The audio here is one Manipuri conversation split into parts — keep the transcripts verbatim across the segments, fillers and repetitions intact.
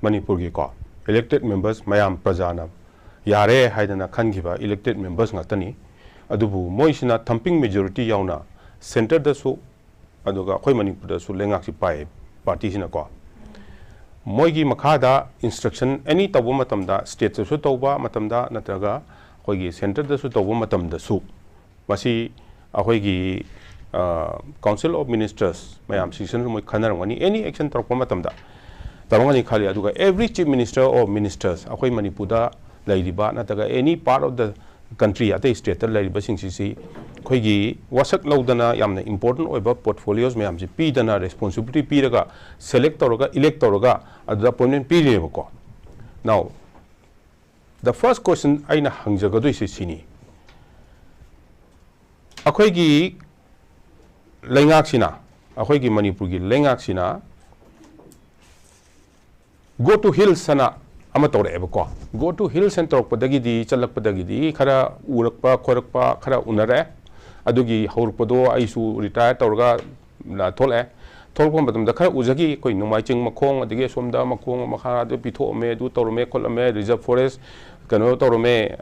ꯃꯅꯤꯄꯨꯔꯒꯤꯀꯣ elected members ꯃꯌꯥꯝ ꯄ꯭ꯔꯖꯥꯅ ꯌꯥꯔꯦ ꯍꯥꯏꯗꯅ ꯈꯟꯈꯤꯕ elected members ꯉꯥꯛꯇꯅꯤ꯫ ꯑꯗꯨꯕꯨ ꯃꯣꯏꯁꯤꯅ thumping majority ꯌꯥꯎꯅ centreꯗꯁꯨ ꯑꯗꯨꯒ ꯑꯩꯈꯣꯏ ꯃꯅꯤꯄꯨꯔꯗꯁꯨ ꯂꯩꯉꯥꯛꯁꯤ ꯄꯥꯏ ꯄꯥꯔꯇꯤꯁꯤꯅꯀꯣ꯫ ꯃꯣꯏꯒꯤ ꯃꯈꯥꯗ instruction any ꯇꯧꯕ ꯃꯇꯝꯗ, stateꯇꯁꯨ ꯇꯧꯕ ꯃꯇꯝꯗ ꯅꯠꯇ꯭ꯔꯒ ꯑꯩꯈꯣꯏꯒꯤ centreꯗꯁꯨ ꯇꯧꯕ ꯃꯇꯝꯗꯁꯨ ꯃꯁꯤ ꯑꯩꯈꯣꯏꯒꯤ Council of Ministers ꯃꯌꯥꯝꯁꯤꯡꯁꯤꯅꯁꯨ ꯃꯣꯏ ꯈꯟꯅꯔꯝꯒꯅꯤ꯫ Any action ꯇꯧꯔꯛꯄ ꯃꯇꯝꯗ ꯇꯧꯔꯝꯒꯅꯤ ꯈꯜꯂꯤ꯫ ꯑꯗꯨꯒ every chief minister or ministers ꯑꯩꯈꯣꯏ ꯃꯅꯤꯄꯨꯔꯗ ꯂꯩꯔꯤꯕ ꯅꯠꯇ꯭ꯔꯒ any part of the country ꯑꯇꯩ stateꯇ ꯂꯩꯔꯤꯕꯁꯤꯡꯁꯤꯁꯤ ꯑꯩꯈꯣꯏꯒꯤ ꯋꯥꯁꯛ ꯂꯧꯗꯅ ꯌꯥꯝꯅ important ꯑꯣꯏꯕ portfolios ꯃꯌꯥꯝꯁꯤ ꯄꯤꯗꯅ responsibility ꯄꯤꯔꯒ select ꯇꯧꯔꯒ elect ꯇꯧꯔꯒ ꯑꯗꯨꯗ appointment ꯄꯤꯔꯤꯅꯦꯕꯀꯣ꯫ Now the first question ꯑꯩꯅ ꯍꯪꯖꯒꯗꯣꯏꯁꯤ ꯁꯤꯅꯤ, ꯑꯩꯈꯣꯏꯒꯤ ꯂꯩꯉꯥꯛꯁꯤꯅ, ꯑꯩꯈꯣꯏꯒꯤ ꯃꯅꯤꯄꯨꯔꯒꯤ ꯂꯩꯉꯥꯛꯁꯤꯅ go to hills ꯍꯥꯏꯅ ꯑꯃ ꯇꯧꯔꯛꯑꯦꯕꯀꯣ꯫ Go to hills ꯍꯥꯏꯅ ꯇꯧꯔꯛꯄꯗꯒꯤꯗꯤ, ꯆꯠꯂꯛꯄꯗꯒꯤꯗꯤ ꯈꯔ ꯎꯔꯛꯄ ꯈꯣꯔꯛꯄ ꯈꯔ ꯎꯅꯔꯦ꯫ ꯑꯗꯨꯒꯤ ꯍꯧꯔꯛꯄꯗꯣ ꯑꯩꯁꯨ retire ꯇꯧꯔꯒ ꯊꯣꯛꯂꯛꯑꯦ꯫ ꯊꯣꯛꯂꯛꯄ ꯃꯇꯝꯗ ꯈꯔ ꯎꯖꯈꯤ, ꯑꯩꯈꯣꯏ ꯅꯣꯡꯃꯥꯏꯆꯤꯡ ꯃꯈꯣꯡ, ꯑꯗꯒꯤ ꯑꯁꯣꯝꯗ ꯃꯈꯣꯡ ꯃꯈꯥꯗ ꯄꯤꯊꯣꯛꯑꯝꯃꯦ, ꯑꯗꯨ ꯇꯧꯔꯝꯃꯦ ꯈꯣꯠꯂꯝꯃꯦ, reserve forest ꯀꯩꯅꯣ ꯇꯧꯔꯝꯃꯦ,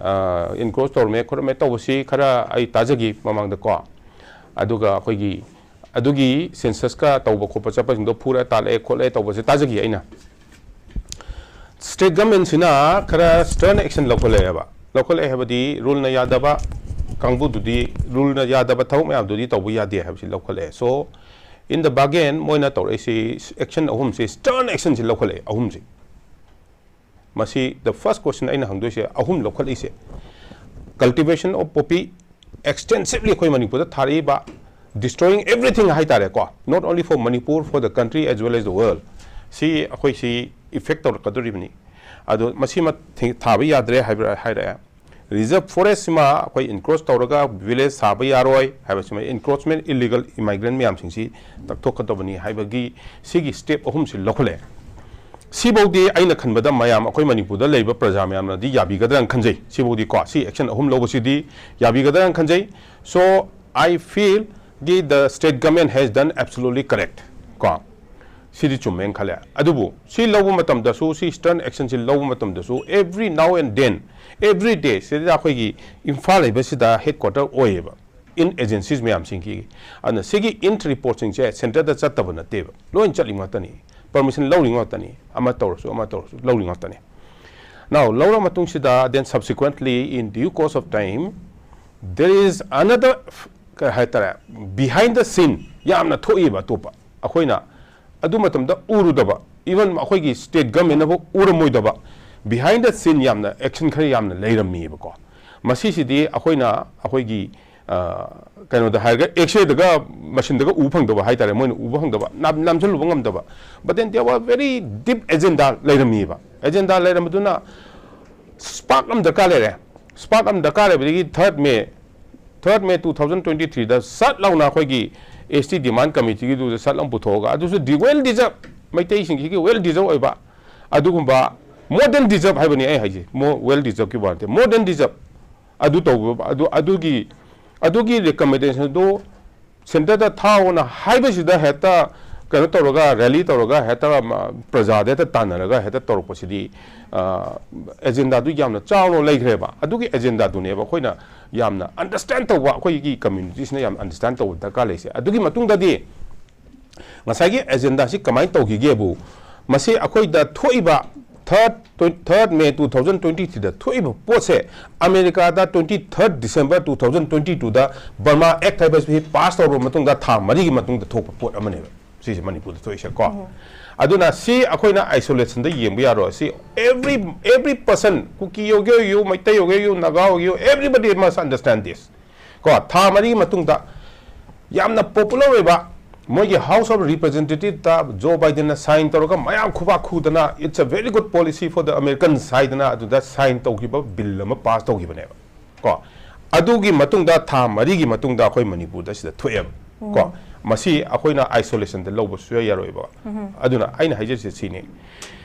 encroach ꯇꯧꯔꯝꯃꯦ ꯈꯣꯠꯂꯝꯃꯦ ꯇꯧꯕꯁꯤ ꯈꯔ ꯑꯩ ꯇꯥꯖꯈꯤ ꯃꯃꯥꯡꯗꯀꯣ꯫ ꯑꯗꯨꯒ ꯑꯩꯈꯣꯏꯒꯤ ꯑꯗꯨꯒꯤ censusꯀ ꯇꯧꯕ ꯈꯣꯠꯄ ꯆꯠꯄꯁꯤꯡꯗꯣ ꯐꯨꯔꯦ ꯇꯥꯜꯂꯛꯑꯦ ꯈꯣꯠꯂꯦ ꯇꯧꯕꯁꯦ ꯇꯥꯖꯈꯤ ꯑꯩꯅ꯫ State governmentꯁꯤꯅ ꯈꯔ stern action ꯂꯧꯈꯠꯂꯛꯑꯦꯕ꯫ ꯂꯧꯈꯠꯂꯛꯑꯦ ꯍꯥꯏꯕꯗꯤ ruleꯅ ꯌꯥꯗꯕ ꯀꯥꯡꯕꯨꯗꯨꯗꯤ, ruleꯅ ꯌꯥꯗꯕ ꯊꯕꯛ ꯃꯌꯥꯝꯗꯨꯗꯤ ꯇꯧꯕ ꯌꯥꯗꯦ ꯍꯥꯏꯕꯁꯤ ꯂꯧꯈꯠꯂꯛꯑꯦ꯫ So in the bargain ꯃꯣꯏꯅ ꯇꯧꯔꯛꯏꯁꯤ action ꯑꯍꯨꯝꯁꯤ, stern actionꯁꯤ ꯂꯧꯈꯠꯂꯛꯑꯦ ꯑꯍꯨꯝꯁꯤ꯫ ꯃꯁꯤ the first question ꯑꯩꯅ ꯍꯪꯗꯣꯏꯁꯦ, ꯑꯍꯨꯝ ꯂꯧꯈꯠꯂꯤꯁꯦ, cultivation of poppy extensively ꯑꯩꯈꯣꯏ ꯃꯅꯤꯄꯨꯔꯗ ꯊꯥꯔꯛꯏꯕ, destroying everything ꯍꯥꯏꯇꯥꯔꯦꯀꯣ, not only for Manipur, for the country as well as the world꯫ ꯁꯤ ꯑꯩꯈꯣꯏ ꯁꯤ effect ꯇꯧꯔꯛꯀꯗꯣꯔꯤꯕꯅꯤ꯫ ꯑꯗꯣ ꯃꯁꯤꯃ ꯊꯦꯡ-, ꯊꯥꯕ ꯌꯥꯗ꯭ꯔꯦ ꯍꯥꯏꯕ ꯍꯥꯏꯔꯛꯑꯦ꯫ Reserve forestꯁꯤꯃ ꯑꯩꯈꯣꯏ encroach ꯇꯧꯔꯒ village ꯁꯥꯕ ꯌꯥꯔꯣꯏ ꯍꯥꯏꯕꯁꯤꯃ, encroachment, illegal immigrant ꯃꯌꯥꯝꯁꯤꯡꯁꯤ ꯇꯛꯊꯣꯛꯀꯗꯕꯅꯤ ꯍꯥꯏꯕꯒꯤ ꯁꯤꯒꯤ step ꯑꯍꯨꯝꯁꯤ ꯂꯧꯈꯠꯂꯛꯑꯦ꯫ ꯁꯤꯐꯧꯗꯤ ꯑꯩꯅ ꯈꯟꯕꯗ ꯃꯌꯥꯝ ꯑꯩꯈꯣꯏ ꯃꯅꯤꯄꯨꯔꯗ ꯂꯩꯔꯤꯕ ꯄ꯭ꯔꯖꯥ ꯃꯌꯥꯝꯅꯗꯤ ꯌꯥꯕꯤꯒꯗ꯭ꯔꯅ ꯈꯟꯖꯩ꯫ ꯁꯤꯐꯧꯗꯤꯀꯣ, ꯁꯤ action ꯑꯍꯨꯝ ꯂꯧꯕꯁꯤꯗꯤ ꯌꯥꯕꯤꯒꯗ꯭ꯔꯅ ꯈꯟꯖꯩ꯫ So I feel the state government has done absolutely correct ꯀꯣ꯫ ꯁꯤꯗꯤ ꯆꯨꯝꯃꯦꯅ ꯈꯜꯂꯦ꯫ ꯑꯗꯨꯕꯨ ꯁꯤ ꯂꯧꯕ ꯃꯇꯝꯗꯁꯨ, ꯁꯤ stern action ꯁꯤ ꯂꯧꯕ ꯃꯇꯝꯗꯁꯨ, every now and then, every day ꯁꯤꯗ ꯑꯩꯈꯣꯏꯒꯤ ꯏꯝꯐꯥꯜ ꯍꯥꯏꯕꯁꯤꯗ headquarter ꯑꯣꯏꯌꯦꯕ in agencies ꯃꯌꯥꯝꯁꯤꯡꯒꯤ꯫ ꯑꯗꯨꯅ ꯁꯤꯒꯤ int reportꯁꯤꯡꯁꯦ centreꯗ ꯆꯠꯇꯕ ꯅꯠꯇꯦꯕ, ꯂꯣꯏ ꯆꯠꯂꯤ ꯉꯥꯛꯇꯅꯤ꯫ Permission ꯂꯧꯔꯤ ꯉꯥꯛꯇꯅꯤ, ꯑꯃ ꯇꯧꯔꯁꯨ ꯑꯃ ꯇꯧꯔꯁꯨ ꯂꯧꯔꯤ ꯉꯥꯛꯇꯅꯤ꯫ Now ꯂꯧꯔ ꯃꯇꯨꯡꯁꯤꯗ, then subsequently in due course of time there is another, ꯀꯩ ꯍꯥꯏꯇꯥꯔꯦ, behind the scene ꯌꯥꯝꯅ ꯊꯣꯛꯏꯕ ꯑꯇꯣꯞꯄ꯫ ꯑꯩꯈꯣꯏꯅ ꯑꯗꯨ ꯃꯇꯝꯗ ꯎꯔꯨꯗꯕ, even ꯑꯩꯈꯣꯏꯒꯤ state governmentꯅꯐꯥꯎ ꯎꯔꯝꯃꯣꯏꯗꯕ behind the scene ꯌꯥꯝꯅ action ꯈꯔ ꯌꯥꯝꯅ ꯂꯩꯔꯝꯃꯤꯕꯀꯣ꯫ ꯃꯁꯤꯁꯤꯗꯤ ꯑꯩꯈꯣꯏꯅ ꯑꯩꯈꯣꯏꯒꯤ, ꯑ, ꯀꯩꯅꯣꯗ ꯍꯥꯏꯔꯒ X-rayꯗꯒ, machineꯗꯒ ꯎꯕ ꯐꯪꯗꯕ ꯍꯥꯏꯇꯥꯔꯦ, ꯃꯣꯏꯅ ꯎꯕ ꯐꯪꯗꯕ, ꯅꯝ-, ꯅꯝꯁꯤꯜꯂꯨꯕ ꯉꯝꯗꯕ꯫ But then there were very deep agenda ꯂꯩꯔꯝꯃꯤꯕ꯫ Agenda ꯂꯩꯔꯝꯕꯗꯨꯅ spark ꯑꯃ ꯗꯔꯀꯥꯔ ꯂꯩꯔꯦ꯫ Spark ꯑꯃ ꯗꯔꯀꯥꯔ ꯂꯩꯕꯗꯒꯤ third May, third May two thousand twenty threeꯗ ꯁꯠ ꯂꯥꯎꯅ ꯑꯩꯈꯣꯏꯒꯤ S T demand committeeꯒꯤꯗꯨꯗ ꯁꯠ ꯂꯥꯎꯅ ꯄꯨꯊꯣꯛꯑꯒ, ꯑꯗꯨꯁꯨ well deserve, ꯃꯩꯇꯩꯁꯤꯡꯁꯤꯒꯤ well deserve ꯑꯣꯏꯕ ꯑꯗꯨꯒꯨꯝꯕ, more than deserve ꯍꯥꯏꯕꯅꯤ ꯑꯩ ꯍꯥꯏꯁꯦ, more, well deserveꯀꯤ ꯋꯥ ꯅꯠꯇꯦ, more than deserve꯫ ꯑꯗꯨ ꯇꯧꯕ, ꯑꯗꯨ, ꯑꯗꯨꯒꯤ, ꯑꯗꯨꯒꯤ recommendationꯗꯨ centreꯗ ꯊꯥꯎꯅ ꯍꯥꯏꯕꯁꯤꯗ ꯍꯦꯛꯇ ꯀꯩꯅꯣ ꯇꯧꯔꯒ, rally ꯇꯧꯔꯒ, ꯍꯦꯛꯇ ꯃ-, ꯄ꯭ꯔꯖꯥꯗ ꯍꯦꯛꯇ ꯇꯥꯟꯅꯔꯒ ꯍꯦꯛꯇ ꯇꯧꯔꯛꯄꯁꯤꯗꯤ, ꯑ, agendaꯗꯨ ꯌꯥꯝꯅ ꯆꯥꯎꯅ ꯂꯩꯈ꯭ꯔꯦꯕ꯫ ꯑꯗꯨꯒꯤ agendaꯗꯨꯅꯦꯕ ꯑꯩꯈꯣꯏꯅ ꯌꯥꯝꯅ understand ꯇꯧꯕ, ꯑꯩꯈꯣꯏꯒꯤ communityꯁꯤꯅ ꯌꯥꯝ understand ꯇꯧꯕ ꯗꯔꯀꯥꯔ ꯂꯩꯁꯦ꯫ ꯑꯗꯨꯒꯤ ꯃꯇꯨꯡꯗꯗꯤ ꯉꯁꯥꯏꯒꯤ agendaꯁꯤ ꯀꯃꯥꯏꯅ ꯇꯧꯈꯤꯒꯦꯕꯨ, ꯃꯁꯤ ꯑꯩꯈꯣꯏꯗ ꯊꯣꯛꯏꯕ third, third May two thousand twenty threeꯗ ꯊꯣꯛꯏꯕ ꯄꯣꯠꯁꯦ, ꯑꯃꯦꯔꯤꯀꯥꯗ twenty third December two thousand twenty twoꯗ Burma Act ꯍꯥꯏꯕꯁꯤ pass ꯇꯧꯔꯕ ꯃꯇꯨꯡꯗ ꯊꯥ ꯃꯔꯤꯒꯤ ꯃꯇꯨꯡꯗ ꯊꯣꯛꯄ ꯄꯣꯠ ꯑꯃꯅꯦꯕ ꯁꯤꯁꯦ ꯃꯅꯤꯄꯨꯔꯗ ꯊꯣꯛꯏꯁꯦ ꯀꯣ꯫ ꯑꯗꯨꯅ ꯁꯤ ꯑꯩꯈꯣꯏꯅ isolationꯗ ꯌꯦꯡꯕ ꯌꯥꯔꯣꯏ꯫ ꯁꯤ every, every person, ꯀꯨꯀꯤ ꯑꯣꯏꯒꯦ ꯑꯣꯏꯌꯨ, ꯃꯩꯇꯩ ꯑꯣꯏꯒꯦ ꯑꯣꯏꯌꯨ, ꯅꯥꯒꯥ ꯑꯣꯏꯒꯦ ꯑꯣꯏꯌꯨ, everybody must understand this꯫ ꯀꯣ, ꯊꯥ ꯃꯔꯤꯒꯤ ꯃꯇꯨꯡꯗ ꯌꯥꯝꯅ popular ꯑꯣꯏꯕ, ꯃꯣꯏꯒꯤ House of Representativeꯇ Joe Bidenꯅ sign ꯇꯧꯔꯒ ꯃꯌꯥꯝ ꯈꯨꯕꯥꯛ ꯈꯨꯗꯅ, "It's a very good policy for the Americans" ꯍꯥꯏꯗꯅ ꯑꯗꯨꯗ sign ꯇꯧꯈꯤꯕ bill ꯑꯃ pass ꯇꯧꯈꯤꯕꯅꯦꯕ꯫ ꯀꯣ, ꯑꯗꯨꯒꯤ ꯃꯇꯨꯡꯗ, ꯊꯥ ꯃꯔꯤꯒꯤ ꯃꯇꯨꯡꯗ ꯑꯩꯈꯣꯏ ꯃꯅꯤꯄꯨꯔꯗ ꯁꯤꯗ ꯊꯣꯛꯑꯦꯕ꯫ ꯀꯣ, ꯃꯁꯤ ꯑꯩꯈꯣꯏꯅ isolationꯗ ꯂꯧꯕ ꯁꯨꯡꯌꯥ ꯌꯥꯔꯣꯏꯕ꯫ ꯑꯗꯨꯅ ꯑꯩꯅ ꯍꯥꯏꯖꯔꯤꯁꯦ ꯁꯤꯅꯤ,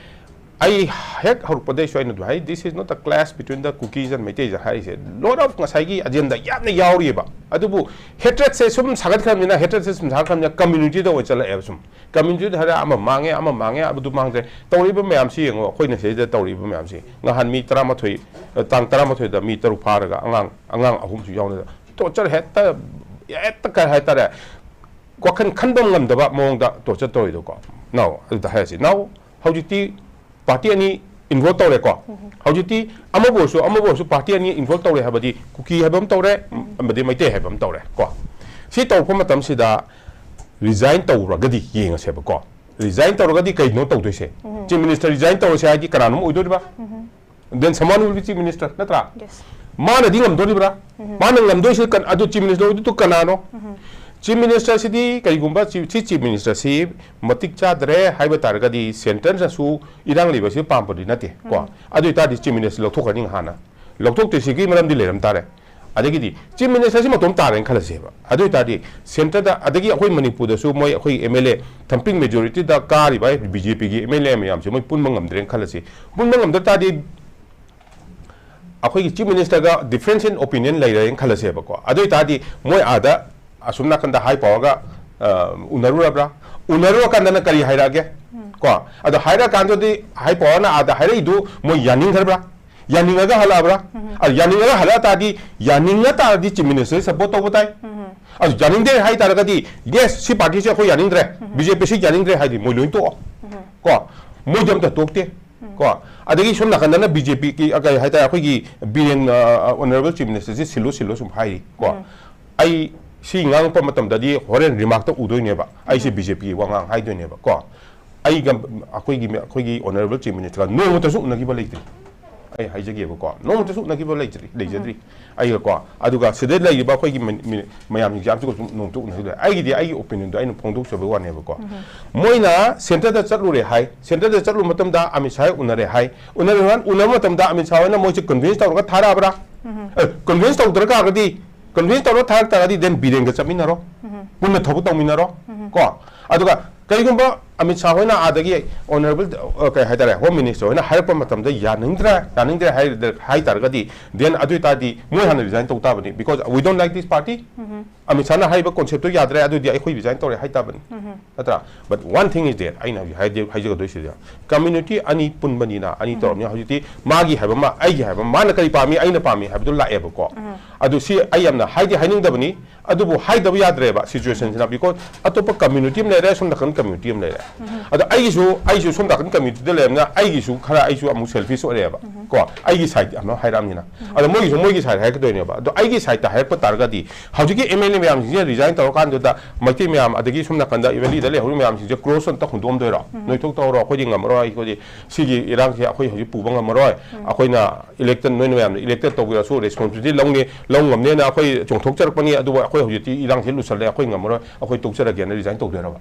ꯑꯩ ꯍꯦꯛ ꯍꯧꯔꯛꯄꯗꯩꯁꯨ ꯑꯩꯅ ꯑꯗꯨꯝ ꯍꯥꯏ, "This is not a clash between the Kukis and ꯃꯩꯇꯩꯁ" ꯍꯥꯏꯔꯤꯁꯦ, lot of ꯉꯁꯥꯏꯒꯤ agenda ꯌꯥꯝꯅ ꯌꯥꯎꯔꯤꯑꯕ꯫ ꯑꯗꯨꯕꯨ hatredꯁꯦ ꯁꯨꯝ ꯁꯥꯒꯠꯈ꯭ꯔꯕꯅꯤꯅ, hatredꯁꯦ ꯁꯨꯝ ꯁꯥꯒꯠꯈ꯭ꯔꯕꯅꯤꯅ communityꯗ ꯑꯣꯏ ꯆꯠꯂꯛꯑꯦꯕ꯫ ꯁꯨꯝ communityꯗ ꯍꯥꯏꯔ ꯑꯃ ꯃꯥꯡꯉꯦ, ꯑꯃ ꯃꯥꯡꯉꯦ, ꯑꯗꯨ ꯃꯥꯡꯗ꯭ꯔꯦ꯫ ꯇꯧꯔꯤꯕ ꯃꯌꯥꯝꯁꯤ ꯌꯦꯡꯉꯣ, ꯑꯩꯈꯣꯏꯅ ꯁꯤꯗꯩꯗ ꯇꯧꯔꯤꯕ ꯃꯌꯥꯝꯁꯤ꯫ ꯉꯍꯥꯟ ꯃꯤ ꯇꯔꯥꯃꯥꯊꯣꯏ, ꯇꯥꯡ ꯇꯔꯥꯃꯥꯊꯣꯏꯗ ꯃꯤ ꯇꯔꯨꯛ ꯐꯥꯔꯒ ꯑꯉꯥꯡ, ꯑꯉꯥꯡ ꯑꯍꯨꯝꯁꯨ ꯌꯥꯎꯅ torture ꯍꯦꯛꯇ, ꯍꯦꯛꯇ ꯀꯩ ꯍꯥꯏꯇꯥꯔꯦ, ꯋꯥꯈꯜ ꯈꯟꯕ ꯉꯝꯗꯕ ꯃꯑꯣꯡꯗ torture ꯇꯧꯔꯤꯗꯣ ꯀꯣ꯫ Now ꯑꯗꯨꯗ ꯍꯥꯏꯔꯁꯤ, now ꯍꯧꯖꯤꯛꯇꯤ party ꯑꯅꯤ involve ꯇꯧꯔꯦꯀꯣ꯫ ꯍꯧꯖꯤꯛꯇꯤ ꯑꯃꯕꯨ ꯑꯣꯏꯔꯁꯨ, ꯑꯃꯕꯨ ꯑꯣꯏꯔꯁꯨ party ꯑꯅꯤ involve ꯇꯧꯔꯦ ꯍꯥꯏꯕꯗꯤ ꯀꯨꯀꯤ ꯍꯥꯏꯕ ꯑꯃ ꯇꯧꯔꯦ, ꯑꯃꯗꯤ ꯃꯩꯇꯩ ꯍꯥꯏꯕ ꯑꯃ ꯇꯧꯔꯦ ꯀꯣ꯫ ꯁꯤ ꯇꯧꯔꯛꯄ ꯃꯇꯝꯁꯤꯗ resign ꯇꯧꯔꯒꯗꯤ ꯌꯦꯡꯉꯁꯦꯕꯀꯣ꯫ Resign ꯇꯧꯔꯒꯗꯤ ꯀꯩꯅꯣ ꯇꯧꯗꯣꯏꯁꯦ? Chief Minister resign ꯇꯧꯔꯁꯦ ꯍꯥꯏꯗꯤ ꯀꯅꯥꯅꯣꯝ ꯑꯣꯏꯗꯣꯔꯤꯕ? Then someone will be Chief Minister, ꯅꯠꯇ꯭ꯔꯥ? Yes. ꯃꯥꯅꯗꯤ ꯉꯝꯗꯣꯔꯤꯕ꯭ꯔꯥ? ꯃꯥꯅ ꯉꯝꯗꯣꯏꯁꯤ ꯀꯟ-, ꯑꯗꯨ Chief Minister ꯑꯣꯏꯗꯣꯏꯗꯨ ꯀꯅꯥꯅꯣ? Chief Ministerꯁꯤꯗꯤ ꯀꯔꯤꯒꯨꯝꯕ ꯆꯤ-, ꯁꯤ Chief Ministerꯁꯤ ꯃꯇꯤꯛ ꯆꯥꯗ꯭ꯔꯦ ꯍꯥꯏꯕ ꯇꯥꯔꯒꯗꯤ centreꯅꯁꯨ ꯏꯔꯥꯡ ꯂꯩꯕꯁꯤ ꯄꯥꯝꯕꯗꯤ ꯅꯠꯇꯦ ꯀꯣ꯫ ꯑꯗꯨ ꯑꯣꯏꯇꯥꯔꯗꯤ Chief Minister ꯂꯧꯊꯣꯛꯈ꯭ꯔꯅꯤ ꯍꯥꯟꯅ꯫ ꯂꯧꯊꯣꯛꯇ꯭ꯔꯤꯁꯤꯒꯤ ꯃꯔꯝꯗꯤ ꯂꯩꯔꯝ ꯇꯥꯔꯦ꯫ ꯑꯗꯒꯤꯗꯤ Chief Ministerꯁꯤ ꯃꯇꯣꯝ ꯇꯥꯔꯦꯅ ꯈꯜꯂꯁꯦꯕ꯫ ꯑꯗꯨ ꯑꯣꯏꯇꯥꯔꯗꯤ centreꯗ, ꯑꯗꯒꯤ ꯑꯩꯈꯣꯏ ꯃꯅꯤꯄꯨꯔꯗꯁꯨ ꯃꯣꯏ ꯑꯩꯈꯣꯏ MLA thumping majorityꯗ ꯀꯥꯔꯤꯕ BJPꯒꯤ MLA ꯃꯌꯥꯝꯁꯦ ꯃꯣꯏ ꯄꯨꯟꯕ ꯉꯝꯗ꯭ꯔꯦꯅ ꯈꯜꯂꯁꯤ꯫ ꯄꯨꯟꯕ ꯉꯝꯗ ꯇꯥꯔꯗꯤ ꯑꯩꯈꯣꯏꯒꯤ Chief Ministerꯒ difference in opinion ꯂꯩꯔꯦꯅ ꯈꯜꯂꯁꯦꯕꯀꯣ꯫ ꯑꯗꯨ ꯑꯣꯏꯇꯥꯔꯗꯤ ꯃꯣꯏ ꯑꯥꯗ ꯑꯁꯨꯝ ꯅꯥꯀꯟꯗ high powerꯒ, ꯑ, ꯎꯅꯔꯨꯔꯕ꯭ꯔꯥ? ꯎꯅꯔꯨꯔꯀꯥꯟꯗꯅ ꯀꯔꯤ ꯍꯥꯏꯔꯛꯑꯒꯦ? ꯀꯣ? ꯑꯗꯣ ꯍꯥꯏꯔꯛꯑꯀꯥꯟꯗꯗꯤ high powerꯅ ꯑꯥꯗ ꯍꯥꯏꯔꯛꯏꯗꯨ ꯃꯣꯏ ꯌꯥꯅꯤꯡꯈ꯭ꯔꯕ꯭ꯔꯥ? ꯌꯥꯅꯤꯡꯉꯒ ꯍꯜꯂꯛꯑꯕ꯭ꯔꯥ? ꯑꯗꯣ ꯌꯥꯅꯤꯡꯉꯒ ꯍꯜꯂꯛꯑ ꯇꯥꯔꯗꯤ, ꯌꯥꯅꯤꯡꯉ ꯇꯥꯔꯗꯤ Chief Ministerꯁꯤ support ꯇꯧꯕ ꯇꯥꯏ꯫ ꯑꯗꯨ ꯌꯥꯅꯤꯡꯗꯦ ꯍꯥꯏ ꯇꯥꯔꯒꯗꯤ, "Yes, ꯁꯤ partyꯁꯦ ꯑꯩꯈꯣꯏ ꯌꯥꯅꯤꯡꯗ꯭ꯔꯦ, BJPꯁꯤ ꯌꯥꯅꯤꯡꯗ꯭ꯔꯦ" ꯍꯥꯏꯗꯤ ꯃꯣꯏ ꯂꯣꯏ ꯇꯣꯛꯑꯣ꯫ ꯀꯣ? ꯃꯣꯏꯗꯤ ꯑꯝꯇ ꯇꯣꯛꯇꯦ꯫ ꯀꯣ? ꯑꯗꯒꯤ ꯁꯣꯝ ꯅꯥꯀꯟꯗꯅ BJPꯒꯤ, ꯑ, ꯀꯩ ꯍꯥꯏꯇꯥꯔꯦ, ꯑꯩꯈꯣꯏꯒꯤ ꯕꯤꯔꯦꯟ, ꯑ, Honourable Chief Ministerꯁꯤ ꯁꯤꯜꯂꯨ, ꯁꯤꯜꯂꯨ ꯁꯨꯝ ꯍꯥꯏꯔꯤ꯫ ꯀꯣ? ꯑꯩ ꯁꯤ ꯉꯥꯡꯉꯛꯄ ꯃꯇꯝꯗꯗꯤ ꯍꯣꯔꯦꯟ remarkꯇ ꯎꯗꯣꯏꯅꯦꯕ꯫ ꯑꯩꯁꯦ BJPꯒꯤ ꯋꯥꯉꯥꯡ ꯍꯥꯏꯗꯣꯏꯅꯦꯕ꯫ ꯀꯣ? ꯑꯩꯒ ꯑꯩꯈꯣꯏꯒꯤ, ꯑꯩꯈꯣꯏꯒꯤ Honourable Chief Ministerꯒ ꯅꯣꯡꯃꯇꯁꯨ ꯎꯅꯈꯤꯕ ꯂꯩꯇ꯭ꯔꯤ꯫ ꯑꯩ ꯍꯥꯏꯖꯒꯦꯕꯀꯣ, ꯅꯣꯡꯃꯇꯁꯨ ꯎꯅꯈꯤꯕ ꯂꯩꯇ꯭ꯔꯤ, ꯂꯩꯖꯗ꯭ꯔꯤ꯫ ꯑꯩꯒꯀꯣ, ꯑꯗꯨꯒ ꯁꯤꯗ ꯂꯩꯔꯤꯕ ꯑꯩꯈꯣꯏꯒꯤ ꯃꯤ-, ꯃꯤ-, ꯃꯌꯥꯝꯁꯤꯡꯁꯦ ꯑꯝꯇ ꯅꯣꯡꯃꯇ ꯎꯅꯈꯤꯗ꯭ꯔꯦ꯫ ꯑꯩꯒꯤꯗꯤ ꯑꯩꯒꯤ opinionꯗꯣ ꯑꯩꯅ ꯐꯣꯡꯗꯣꯛꯆꯕꯒꯤ ꯋꯥꯅꯦꯕꯀꯣ꯫ ꯃꯣꯏꯅ centreꯗ ꯆꯠꯂꯨꯔꯦ ꯍꯥꯏ, centreꯗ ꯆꯠꯂꯨꯕ ꯃꯇꯝꯗ ꯑꯃꯤꯠ ꯁꯥꯍ ꯎꯅꯔꯦ ꯍꯥꯏ, ꯎꯅꯔꯦ ꯍꯥꯏ, ꯎꯅꯕ ꯃꯇꯝꯗ ꯑꯃꯤꯠ ꯁꯥꯍ ꯍꯣꯏꯅ ꯃꯣꯏꯁꯦ convince ꯇꯧꯔꯒ ꯊꯥꯔꯛꯑꯕ꯭ꯔꯥ? ꯑꯦ, convince ꯇꯧꯗ꯭ꯔ ꯇꯥꯔꯒꯗꯤ, convince ꯇꯧꯔꯒ ꯊꯥꯔꯛ ꯇꯥꯔꯒꯗꯤ then ꯕꯤꯔꯦꯟꯒ ꯆꯠꯃꯤꯟꯅꯔꯣ, ꯄꯨꯟꯅ ꯊꯕꯛ ꯇꯧꯃꯤꯟꯅꯔꯣ꯫ ꯀꯣ? ꯑꯗꯨꯒ ꯀꯔꯤꯒꯨꯝꯕ ꯑꯃꯤꯠ ꯁꯥꯍ ꯍꯣꯏꯅ ꯑꯥꯗꯒꯤ honourable, ꯑ, ꯀꯩ ꯍꯥꯏꯇꯥꯔꯦ, Home Minister ꯍꯣꯏꯅ ꯍꯥꯏꯔꯛꯄ ꯃꯇꯝꯗ ꯌꯥꯅꯤꯡꯗ꯭ꯔꯦ, ꯌꯥꯅꯤꯡꯗ꯭ꯔꯦ ꯍꯥꯏ, ꯍꯥꯏ ꯇꯥꯔꯒꯗꯤ, then ꯑꯗꯨ ꯑꯣꯏꯇꯥꯔꯗꯤ ꯃꯣꯏ ꯍꯥꯟꯅ resign ꯇꯧ ꯇꯥꯕꯅꯤ, because we don't like this party. Amit ꯁꯥꯍꯅ ꯍꯥꯏꯔꯤꯕ concept ꯇꯨ ꯌꯥꯗ꯭ꯔꯦ, ꯑꯗꯨꯗꯤ ꯑꯩꯈꯣꯏ resign ꯇꯧꯔꯦ ꯍꯥꯏ ꯇꯥꯕꯅꯤ, ꯅꯠꯇ꯭ꯔꯥ? But one thing is there, ꯑꯩꯅ ꯍꯧꯖꯤꯛ ꯍꯥꯏꯗꯤ, ꯍꯥꯏꯖꯒꯗꯣꯏꯁꯤꯗ, community ꯑꯅꯤ ꯄꯨꯟꯕꯅꯤꯅ, ꯑꯅꯤ ꯇꯧꯔꯕꯅꯤꯅ, ꯍꯧꯖꯤꯛꯇꯤ ꯃꯥꯒꯤ ꯍꯥꯏꯕ ꯑꯃ, ꯑꯩꯒꯤ ꯍꯥꯏꯕ ꯑꯃ, ꯃꯥꯅ ꯀꯔꯤ ꯄꯥꯝꯃꯤ, ꯑꯩꯅ ꯄꯥꯝꯃꯤ ꯍꯥꯏꯕꯗꯨ ꯂꯥꯛꯑꯦꯕꯀꯣ꯫ ꯑꯗꯨ ꯁꯤ ꯑꯩ ꯌꯥꯝꯅ ꯍꯥꯏꯗꯤ ꯍꯥꯏꯅꯤꯡꯗꯕꯅꯤ, ꯑꯗꯨꯕꯨ ꯍꯥꯏꯗꯕ ꯌꯥꯗ꯭ꯔꯦꯕ situation ꯁꯤꯅ, because ꯑꯇꯣꯞꯄ community ꯑꯃ ꯂꯩꯔꯦ, ꯁꯣꯝ ꯅꯥꯀꯟ community ꯑꯃ ꯂꯩꯔꯦ꯫ ꯑꯗꯣ ꯑꯩꯒꯤꯁꯨ, ꯑꯩꯁꯨ ꯁꯣꯝ ꯅꯥꯀꯟ community ꯗ ꯂꯩꯔꯕꯅꯤꯅ, ꯑꯩꯒꯤꯁꯨ ꯈꯔ, ꯑꯩꯁꯨ ꯑꯃꯨꯛ selfish ꯑꯣꯏꯔꯦꯕ ꯀꯣ, ꯑꯩꯒꯤ side ꯑꯃ ꯍꯥꯏꯔꯛꯑꯕꯅꯤꯅ꯫ ꯑꯗꯣ ꯃꯣꯏꯒꯤꯁꯨ ꯃꯣꯏꯒꯤ side ꯍꯥꯏꯔꯛꯀꯗꯣꯏꯅꯦꯕ꯫ ꯑꯗꯣ ꯑꯩꯒꯤ side ꯇ ꯍꯥꯏꯔꯛꯄ ꯇꯥꯔꯒꯗꯤ, ꯍꯧꯖꯤꯛꯀꯤ M L A ꯃꯌꯥꯝꯁꯤꯡꯁꯦ resign ꯇꯧꯔꯀꯥꯟꯗꯨꯗ ꯃꯩꯇꯩ ꯃꯌꯥꯝ, ꯑꯗꯒꯤ ꯁꯣꯝ ꯅꯥꯀꯟꯗ valley ꯗ ꯂꯩꯍꯧꯔꯤꯕ ꯃꯌꯥꯝꯁꯤꯡꯁꯦ cross ꯑꯝꯇ ꯍꯨꯟꯗꯣꯛꯑꯝꯗꯣꯏꯔꯣ? ꯅꯣꯏ ꯊꯣꯛ ꯇꯧꯔꯣ, ꯑꯩꯈꯣꯏꯗꯤ ꯉꯝꯃꯔꯣꯏ, ꯑꯩꯈꯣꯏꯗꯤ ꯁꯤꯒꯤ ꯏꯔꯥꯡꯁꯦ ꯑꯩꯈꯣꯏ ꯍꯧꯖꯤꯛ ꯄꯨꯕ ꯉꯝꯃꯔꯣꯏ, ꯑꯩꯈꯣꯏꯅ elected, ꯅꯣꯏꯅ ꯃꯌꯥꯝꯅ elected ꯇꯧꯕꯤꯔꯁꯨ responsibility ꯂꯧꯅꯤ, ꯂꯧ ꯉꯝꯅꯦꯅ ꯑꯩꯈꯣꯏ ꯆꯣꯡꯊꯣꯛꯆꯔꯛꯄꯅꯤ, ꯑꯗꯨꯕꯨ ꯑꯩꯈꯣꯏ ꯍꯧꯖꯤꯛꯇꯤ ꯏꯔꯥꯡꯁꯤ ꯂꯨꯁꯜꯂꯦ, ꯑꯩꯈꯣꯏ ꯉꯝꯃꯔꯣꯏ, ꯑꯩꯈꯣꯏ ꯇꯣꯛꯆꯔꯒꯦꯅ resign ꯇꯧꯗꯣꯏꯔꯕ?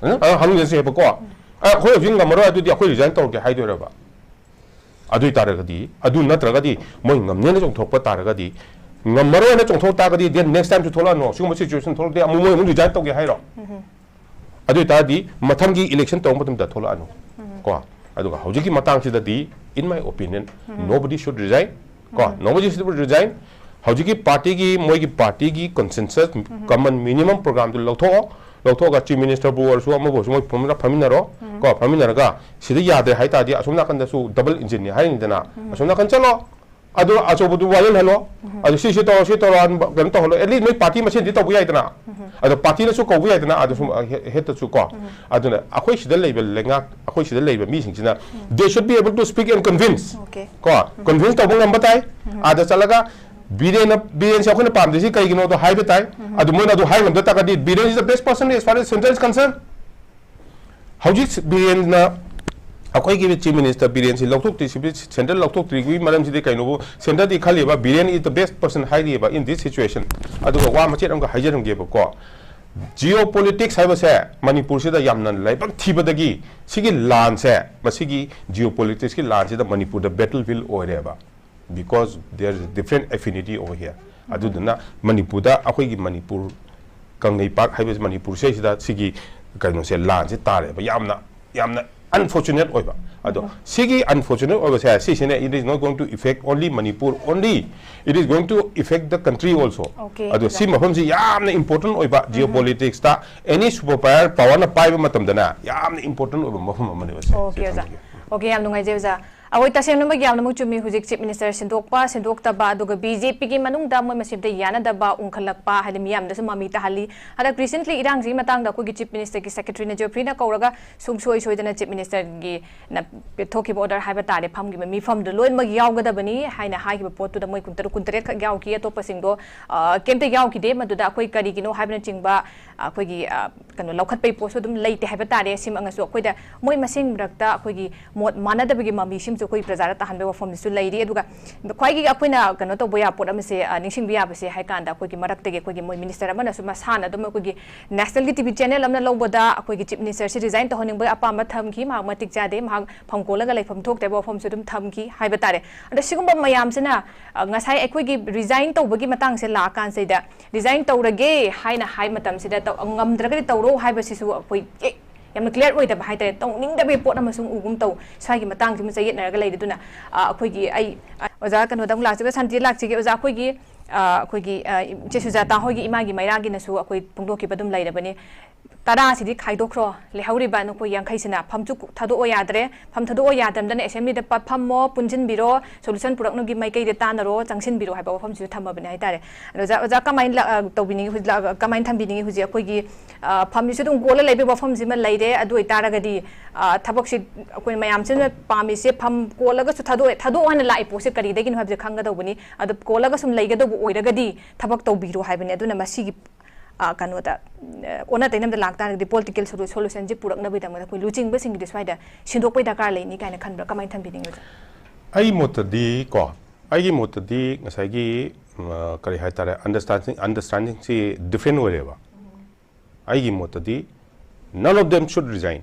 ꯎꯝ? ꯑ, ꯍꯪꯉꯤꯁꯦꯕꯀꯣ, ꯑ, ꯑꯩꯈꯣꯏ ꯍꯧꯖꯤꯛ ꯉꯝꯃꯔꯣꯏ, ꯑꯗꯨꯗꯤ ꯑꯩꯈꯣꯏ resign ꯇꯧꯔꯒꯦ ꯍꯥꯏꯗꯣꯏꯔꯕ? ꯑꯗꯨ ꯑꯣꯏ ꯇꯥꯔꯒꯗꯤ, ꯑꯗꯨ ꯅꯠꯇ꯭ꯔꯒꯗꯤ ꯃꯣꯏ ꯉꯝꯅꯦꯅ ꯆꯣꯡꯊꯣꯛꯄ ꯇꯥꯔꯒꯗꯤ, ꯉꯝꯃꯔꯣꯏꯅ ꯆꯣꯡꯊꯣꯛ ꯇꯥꯔꯒꯗꯤ, then next time ꯁꯨ ꯊꯣꯛꯂꯛꯑꯅꯨ, ꯁꯤꯒꯨꯝꯕ situation ꯊꯣꯛꯂꯛꯇꯦ, ꯑꯃꯨꯛ ꯃꯣꯏ ꯑꯃꯨꯛ resign ꯇꯧꯒꯦ ꯍꯥꯏꯔꯣ? ꯑꯗꯨ ꯑꯣꯏ ꯇꯥꯔꯗꯤ ꯃꯊꯪꯒꯤ election ꯇꯧꯕ ꯃꯇꯝꯗ ꯊꯣꯛꯂꯛꯑꯅꯨ ꯀꯣ꯫ ꯑꯗꯨꯒ ꯍꯧꯖꯤꯛꯀꯤ ꯃꯇꯥꯡꯁꯤꯗꯗꯤ, in my opinion, nobody should resign ꯀꯣ, nobody should resign꯫ ꯍꯧꯖꯤꯛꯀꯤ party ꯒꯤ, ꯃꯣꯏꯒꯤ party ꯒꯤ consensus, common minimum program ꯗꯨ ꯂꯧꯊꯣꯛꯑꯣ, ꯂꯧꯊꯣꯛꯑꯒ Chief Minister ꯕꯨ ꯑꯣꯏꯔꯁꯨ, ꯑꯃꯕꯨ ꯑꯣꯏꯔꯁꯨ, ꯃꯣꯏ ꯐꯝꯃꯤꯟꯅ-, ꯐꯝꯃꯤꯟꯅꯔꯣ ꯀꯣ, ꯐꯝꯃꯤꯟꯅꯔꯒ ꯁꯤꯗ ꯌꯥꯗ꯭ꯔꯦ ꯍꯥꯏ ꯇꯥꯔꯗꯤ ꯑꯁꯣꯝ ꯅꯥꯀꯟꯗꯁꯨ double engine ꯅꯤ ꯍꯥꯏꯔꯤꯅꯤꯗꯅ, ꯑꯁꯣꯝ ꯅꯥꯀꯟ ꯆꯠꯂꯣ, ꯑꯗꯨ ꯑꯆꯧꯕꯗꯨ ꯋꯥꯌꯦꯜꯍꯜꯂꯣ꯫ ꯑꯗꯨ ꯁꯤ, ꯁꯤ ꯇꯧꯔꯣ, ꯁꯤ ꯇꯧꯔꯣ, ꯀꯩꯅꯣ ꯇꯧꯍꯜꯂꯣ, at least ꯅꯣꯏ party ꯃꯁꯦꯟꯗꯤ ꯇꯧꯕ ꯌꯥꯏꯗꯅ꯫ ꯑꯗꯣ party ꯅꯁꯨ ꯀꯧꯕ ꯌꯥꯏꯗꯅ, ꯑꯗꯨ ꯁꯨꯝ, ꯑ, ꯍꯦ-, head ꯇꯁꯨ ꯀꯣ꯫ ꯑꯗꯨꯅ ꯑꯩꯈꯣꯏ ꯁꯤꯗ ꯂꯩꯕ ꯂꯩꯉꯥꯛ, ꯑꯩꯈꯣꯏ ꯁꯤꯗ ꯂꯩꯕ ꯃꯤꯁꯤꯡꯁꯤꯅ, they should be able to speak and convince. Okay. ꯀꯣ, convince ꯇꯧꯕ ꯉꯝꯕ ꯇꯥꯏ꯫ ꯑꯥꯗ ꯆꯠꯂꯒ ꯕꯤꯔꯦꯟꯅ, ꯕꯤꯔꯦꯟꯁꯦ ꯑꯩꯈꯣꯏꯅ ꯄꯥꯝꯗ꯭ꯔꯤꯁꯤ ꯀꯩꯒꯤꯅꯣꯗꯣ ꯍꯥꯏꯕ ꯇꯥꯏ꯫ ꯑꯗꯨ ꯃꯣꯏꯅ ꯑꯗꯨ ꯍꯥꯏ ꯉꯝꯗ ꯇꯥꯔꯒꯗꯤ, Biren is the best person as far as Centre is concerned. ꯍꯧꯖꯤꯛ ꯕꯤꯔꯦꯟꯅ, ꯑꯩꯈꯣꯏꯒꯤ Chief Minister ꯕꯤꯔꯦꯟꯁꯤ ꯂꯧꯊꯣꯛꯇ꯭ꯔꯤꯁꯤ, Centre ꯂꯧꯊꯣꯛꯇ꯭ꯔꯤꯕꯒꯤ ꯃꯔꯝꯁꯤꯗꯤ ꯀꯩꯅꯣꯕꯨ, Centre ꯗꯤ ꯈꯜꯂꯤꯕ Biren is the best person ꯍꯥꯏꯔꯤꯕ in this situation꯫ ꯑꯗꯨꯒ ꯋꯥ ꯃꯆꯦꯠ ꯑꯃꯒ ꯍꯥꯏꯖꯔꯝꯒꯦꯕꯀꯣ, geopolitics ꯍꯥꯏꯕꯁꯦ ꯃꯅꯤꯄꯨꯔꯁꯤꯗ ꯌꯥꯝꯅ ꯂꯥꯏꯕꯛ ꯊꯤꯕꯗꯒꯤ ꯁꯤꯒꯤ ꯂꯥꯟꯁꯦ, ꯃꯁꯤꯒꯤ geopolitics ꯀꯤ ꯂꯥꯟꯁꯤꯗ ꯃꯅꯤꯄꯨꯔꯗ battlefield ꯑꯣꯏꯔꯦꯕ, because there is different affinity over here꯫ ꯑꯗꯨꯗꯨꯅ ꯃꯅꯤꯄꯨꯔꯗ, ꯑꯩꯈꯣꯏꯒꯤ ꯃꯅꯤꯄꯨꯔ ꯀꯪꯂꯩꯄꯥꯛ ꯍꯥꯏꯕꯁꯤ, ꯃꯅꯤꯄꯨꯔꯁꯤꯗꯩꯁꯤꯗ ꯁꯤꯒꯤ ꯀꯩꯅꯣꯁꯦ, ꯂꯥꯟꯁꯦ ꯇꯥꯔꯦꯕ꯫ ꯌꯥꯝꯅ, ꯌꯥꯝꯅ unfortunate ꯑꯣꯏꯕ꯫ ꯑꯗꯣ ꯁꯤꯒꯤ unfortunate ꯑꯣꯏꯕꯁꯦ, ꯁꯤꯁꯤꯅ, it is not going to affect only Manipur only, it is going to affect the country also. Okay, ꯑꯗꯣ ꯑꯣꯖꯥ꯫ ꯁꯤ ꯃꯐꯝꯁꯤ ꯌꯥꯝꯅ important ꯑꯣꯏꯕ, geopolitics ꯇ any super power ꯅ ꯄꯥꯏꯕ ꯃꯇꯝꯗꯅ ꯌꯥꯝꯅ important ꯑꯣꯏꯕ ꯃꯐꯝ ꯑꯃꯅꯦꯕ ꯁꯤ꯫ Okay, ꯁꯤ ꯑꯣꯖꯥ꯫ ꯊꯝꯖꯒꯦ꯫ Okay, ꯌꯥꯝ ꯅꯨꯡꯉꯥꯏꯖꯩ, ꯑꯣꯖꯥ꯫ ꯑꯩꯈꯣꯏ ꯇꯁꯦꯡꯅꯃꯛ ꯌꯥꯝꯅꯃꯛ ꯆꯨꯝꯃꯤ꯫ ꯍꯧꯖꯤꯛ Chief Minister ꯁꯤꯟꯗꯣꯛꯄ, ꯁꯤꯟꯗꯣꯛꯇꯕ, ꯑꯗꯨꯒ BJP ꯒꯤ ꯃꯅꯨꯡꯗ ꯃꯣꯏ ꯃꯁꯦꯟꯗ ꯌꯥꯅꯗꯕ ꯎꯡꯈꯠꯂꯛꯄ, ꯍꯥꯏꯗꯤ ꯃꯤꯌꯥꯝꯗꯁꯨ ꯃꯃꯤ ꯇꯥꯍꯜꯂꯤ꯫ ꯍꯟꯗꯛ recently ꯏꯔꯥꯡꯁꯤꯒꯤ ꯃꯇꯥꯡꯗ ꯑꯩꯈꯣꯏꯒꯤ Chief Minister ꯒꯤ secretary ꯅ, Geoffrey ꯅ ꯀꯧꯔꯒ ꯁꯨꯡꯁꯣꯏ ꯁꯣꯏꯗꯅ Chief Minister ꯒꯤ ꯅ ꯊꯣꯛꯈꯤꯕ order ꯍꯥꯏꯕ ꯇꯥꯔꯦ, ꯐꯝꯈꯤꯕ ꯃꯤꯐꯝꯗꯨ ꯂꯣꯏꯅꯃꯛ ꯌꯥꯎꯒꯗꯕꯅꯤ ꯍꯥꯏꯅ ꯍꯥꯏꯈꯤꯕ ꯄꯣꯠꯇꯨꯗ ꯃꯣꯏ ꯀꯨꯟꯇꯔꯨꯛ, ꯀꯨꯟꯇꯔꯦꯠ ꯈꯛ ꯌꯥꯎꯈꯤ꯫ ꯑꯇꯣꯞꯄꯁꯤꯡꯗꯣ, ꯑ, ꯀꯩꯝꯇ ꯌꯥꯎꯈꯤꯗꯦ꯫ ꯃꯗꯨꯗ ꯑꯩꯈꯣꯏ ꯀꯔꯤꯒꯤꯅꯣ ꯍꯥꯏꯕꯅꯆꯤꯡꯕ, ꯑ, ꯑꯩꯈꯣꯏꯒꯤ, ꯑ, ꯀꯩꯅꯣ ꯂꯧꯈꯠꯄꯒꯤ ꯄꯣꯠꯁꯨ ꯑꯗꯨꯝ ꯂꯩꯇꯦ ꯍꯥꯏꯕ ꯇꯥꯔꯦ꯫ ꯁꯤꯃꯛꯅꯁꯨ ꯑꯩꯈꯣꯏꯗ ꯃꯣꯏ ꯃꯁꯦꯟ ꯃꯔꯛꯇ ꯑꯩꯈꯣꯏꯒꯤ ꯃꯣꯠ ꯃꯥꯟꯅꯗꯕꯒꯤ ꯃꯃꯤꯁꯤꯡꯁꯨ ꯑꯩꯈꯣꯏ ꯄ꯭ꯔꯖꯥꯗ ꯇꯥꯍꯟꯕꯒꯤ ꯋꯥꯐꯝꯁꯤꯁꯨ ꯂꯩꯔꯤ꯫ ꯑꯗꯨꯒ ꯈ꯭ꯋꯥꯏꯗꯒꯤ ꯑꯩꯈꯣꯏꯅ ꯀꯩꯅꯣ ꯇꯧꯕ ꯌꯥꯕ ꯄꯣꯠ ꯑꯃꯁꯦ, ꯑ, ꯅꯤꯡꯁꯤꯡꯕ ꯌꯥꯕꯁꯦ ꯍꯥꯏ ꯀꯥꯟꯗ, ꯑꯩꯈꯣꯏꯒꯤ ꯃꯔꯛꯇꯒꯤ ꯑꯩꯈꯣꯏꯒꯤ ꯃꯣꯏ minister ꯑꯃꯅꯁꯨ ꯃꯁꯥꯅ ꯑꯗꯨꯝ ꯑꯩꯈꯣꯏꯒꯤ national ꯒꯤ TV channel ꯑꯃꯅ ꯂꯧꯕꯗ ꯑꯩꯈꯣꯏꯒꯤ Chief Minister ꯁꯤ resign ꯇꯧꯍꯟꯅꯤꯡꯕꯒꯤ ꯑꯄꯥꯝꯕ ꯊꯝꯈꯤ, ꯃꯍꯥꯛ ꯃꯇꯤꯛ ꯆꯥꯗꯦ, ꯃꯍꯥꯛ ꯐꯝ ꯀꯣꯜꯂꯒ ꯂꯩꯐꯝ ꯊꯣꯛꯇꯦ ꯍꯥꯏꯕ ꯋꯥꯐꯝꯁꯨ ꯑꯗꯨꯝ ꯊꯝꯈꯤ ꯍꯥꯏꯕ ꯇꯥꯔꯦ꯫ ꯑꯗꯣ ꯁꯤꯒꯨꯝꯕ ꯃꯌꯥꯝꯁꯤꯅ, ꯑ, ꯉꯁꯥꯏ ꯑꯩꯈꯣꯏꯒꯤ resign ꯇꯧꯕꯒꯤ ꯃꯇꯥꯡꯁꯦ ꯂꯥꯛꯑꯀꯥꯟꯁꯤꯗ, resign ꯇꯧꯔꯒꯦ ꯍꯥꯏꯅ ꯍꯥꯏ ꯃꯇꯝꯁꯤꯗ, ꯇꯧ-, ꯉꯝꯗ꯭ꯔꯒꯗꯤ ꯇꯧꯔꯣ ꯍꯥꯏꯕꯁꯤꯁꯨ ꯑꯩꯈꯣꯏ, ꯑꯦ, ꯌꯥꯝꯅ clear ꯑꯣꯏꯗꯕ ꯍꯥꯏ ꯇꯥꯔꯦ, ꯇꯧꯅꯤꯡꯗꯕꯒꯤ ꯄꯣꯠ ꯑꯃꯁꯨ ꯎꯒꯨꯝ ꯇꯧ꯫ ꯁ꯭ꯋꯥꯏꯒꯤ ꯃꯇꯥꯡꯁꯤꯃ ꯆꯌꯦꯠꯅꯔꯒ ꯂꯩꯔꯦ꯫ ꯑꯗꯨꯅ, ꯑ, ꯑꯩꯈꯣꯏꯒꯤ, ꯑꯩ, ꯑ, ꯑꯣꯖꯥ ꯀꯩꯅꯣꯗ ꯑꯃꯨꯛ ꯂꯥꯛꯆꯒꯦ, ꯁꯥꯟꯇꯤꯗ ꯂꯥꯛꯆꯒꯦ꯫ ꯑꯣꯖꯥ, ꯑꯩꯈꯣꯏꯒꯤ, ꯑ, ꯑꯩꯈꯣꯏꯒꯤ, ꯑ, ꯏꯆꯦ ꯁꯨꯖꯥꯇꯥ ꯍꯣꯏꯒꯤ ꯏꯃꯥꯒꯤ ꯃꯩꯔꯥꯒꯤꯅꯁꯨ ꯑꯩꯈꯣꯏ ꯐꯣꯡꯗꯣꯛꯈꯤꯕ ꯑꯗꯨꯝ ꯂꯩꯔꯕꯅꯤ꯫ ꯇꯔꯥꯁꯤꯗꯤ ꯈꯥꯏꯗꯣꯛꯈ꯭ꯔꯣ, ꯂꯩꯍꯧꯔꯤꯕ ꯅꯈꯣꯏ ꯌꯥꯡꯈꯩꯁꯤꯅ ꯐꯝꯁꯨ ꯊꯥꯗꯣꯛꯑꯣ ꯌꯥꯗ꯭ꯔꯦ, ꯐꯝ ꯊꯥꯗꯣꯛꯑꯣ ꯌꯥꯗ꯭ꯔꯝꯗꯅ assembly ꯗ ꯄ-, ꯐꯝꯃꯣ, ꯄꯨꯟꯁꯤꯟꯕꯤꯔꯣ, solution ꯄꯨꯔꯛꯅꯕꯒꯤ ꯃꯥꯏꯀꯩꯗ ꯇꯥꯟꯅꯔꯣ, ꯆꯪꯁꯤꯟꯕꯤꯔꯣ ꯍꯥꯏꯕ ꯋꯥꯐꯝꯁꯤꯁꯨ ꯊꯝꯃꯕꯅꯦ ꯍꯥꯏꯇꯥꯔꯦ꯫ ꯑꯗꯣ ꯑꯣꯖꯥ, ꯑꯣꯖꯥ ꯀꯃꯥꯏꯅ ꯂ-, ꯑ, ꯇꯧꯕꯤꯅꯤꯡꯉꯤ, ꯍꯧꯖꯤꯛ ꯂ-, ꯀꯃꯥꯏꯅ ꯊꯝꯕꯤꯅꯤꯡꯉꯤ? ꯍꯧꯖꯤꯛ ꯑꯩꯈꯣꯏꯒꯤ, ꯑ, ꯐꯝꯁꯤꯁꯨ ꯑꯗꯨꯝ ꯀꯣꯜꯂ ꯂꯩꯕꯒꯤ ꯋꯥꯐꯝꯁꯤꯃ ꯂꯩꯔꯦ꯫ ꯑꯗꯨ ꯑꯣꯏꯇꯥꯔꯒꯗꯤ, ꯑ, ꯊꯕꯛꯁꯤ ꯑꯩꯈꯣꯏ ꯃꯌꯥꯝꯁꯤꯅ ꯄꯥꯝꯃꯤꯁꯦ ꯐꯝ ꯀꯣꯜꯂꯒꯁꯨ ꯊꯥꯗꯣꯛꯑꯦ, ꯊꯥꯗꯣꯛꯑꯣ ꯍꯥꯏꯅ ꯂꯥꯛꯏ ꯄꯣꯠꯁꯦ ꯀꯔꯤꯗꯒꯤꯅꯣ ꯍꯥꯏꯕꯁꯦ ꯈꯪꯒꯗꯧꯕꯅꯤ꯫ ꯑꯗꯣ ꯀꯣꯜꯂꯒ ꯁꯨꯝ ꯂꯩꯒꯗꯧꯕ ꯑꯣꯏꯔꯒꯗꯤ ꯊꯕꯛ ꯇꯧꯕꯤꯔꯣ ꯍꯥꯏꯕꯅꯤ꯫ ꯑꯗꯨꯅ ꯃꯁꯤꯒꯤ, ꯑ, ꯀꯩꯅꯣꯗ, ꯑ, ꯑꯣꯟꯅ ꯇꯩꯅꯕꯗ ꯂꯥꯛꯇꯥꯔꯒꯗꯤ political solu-, solution ꯁꯤ ꯄꯨꯔꯛꯅꯕꯒꯤꯗꯃꯛꯇ ꯑꯩꯈꯣꯏ ꯂꯨꯆꯤꯡꯕꯁꯤꯡꯒꯤꯗꯤ ꯁ꯭ꯋꯥꯏꯗ ꯁꯤꯟꯗꯣꯛꯄꯒꯤ ꯗꯔꯀꯥꯔ ꯂꯩꯅꯤ ꯀꯥꯏꯅ ꯈꯟꯕ꯭ꯔꯥ? ꯀꯃꯥꯏꯅ ꯊꯝꯕꯤꯅꯤꯡꯉꯤ, ꯑꯣꯖꯥ? ꯑꯩꯒꯤ ꯃꯣꯠꯇꯗꯤ ꯀꯣ, ꯑꯩꯒꯤ ꯃꯣꯠꯇꯗꯤ ꯉꯁꯥꯏꯒꯤ, ꯎꯝ, ꯑ, ꯀꯔꯤ ꯍꯥꯏꯇꯥꯔꯦ, understanding, understanding ꯁꯤ different ꯑꯣꯏꯔꯦꯕ꯫ ꯑꯩꯒꯤ ꯃꯣꯠꯇꯗꯤ none of them should resign,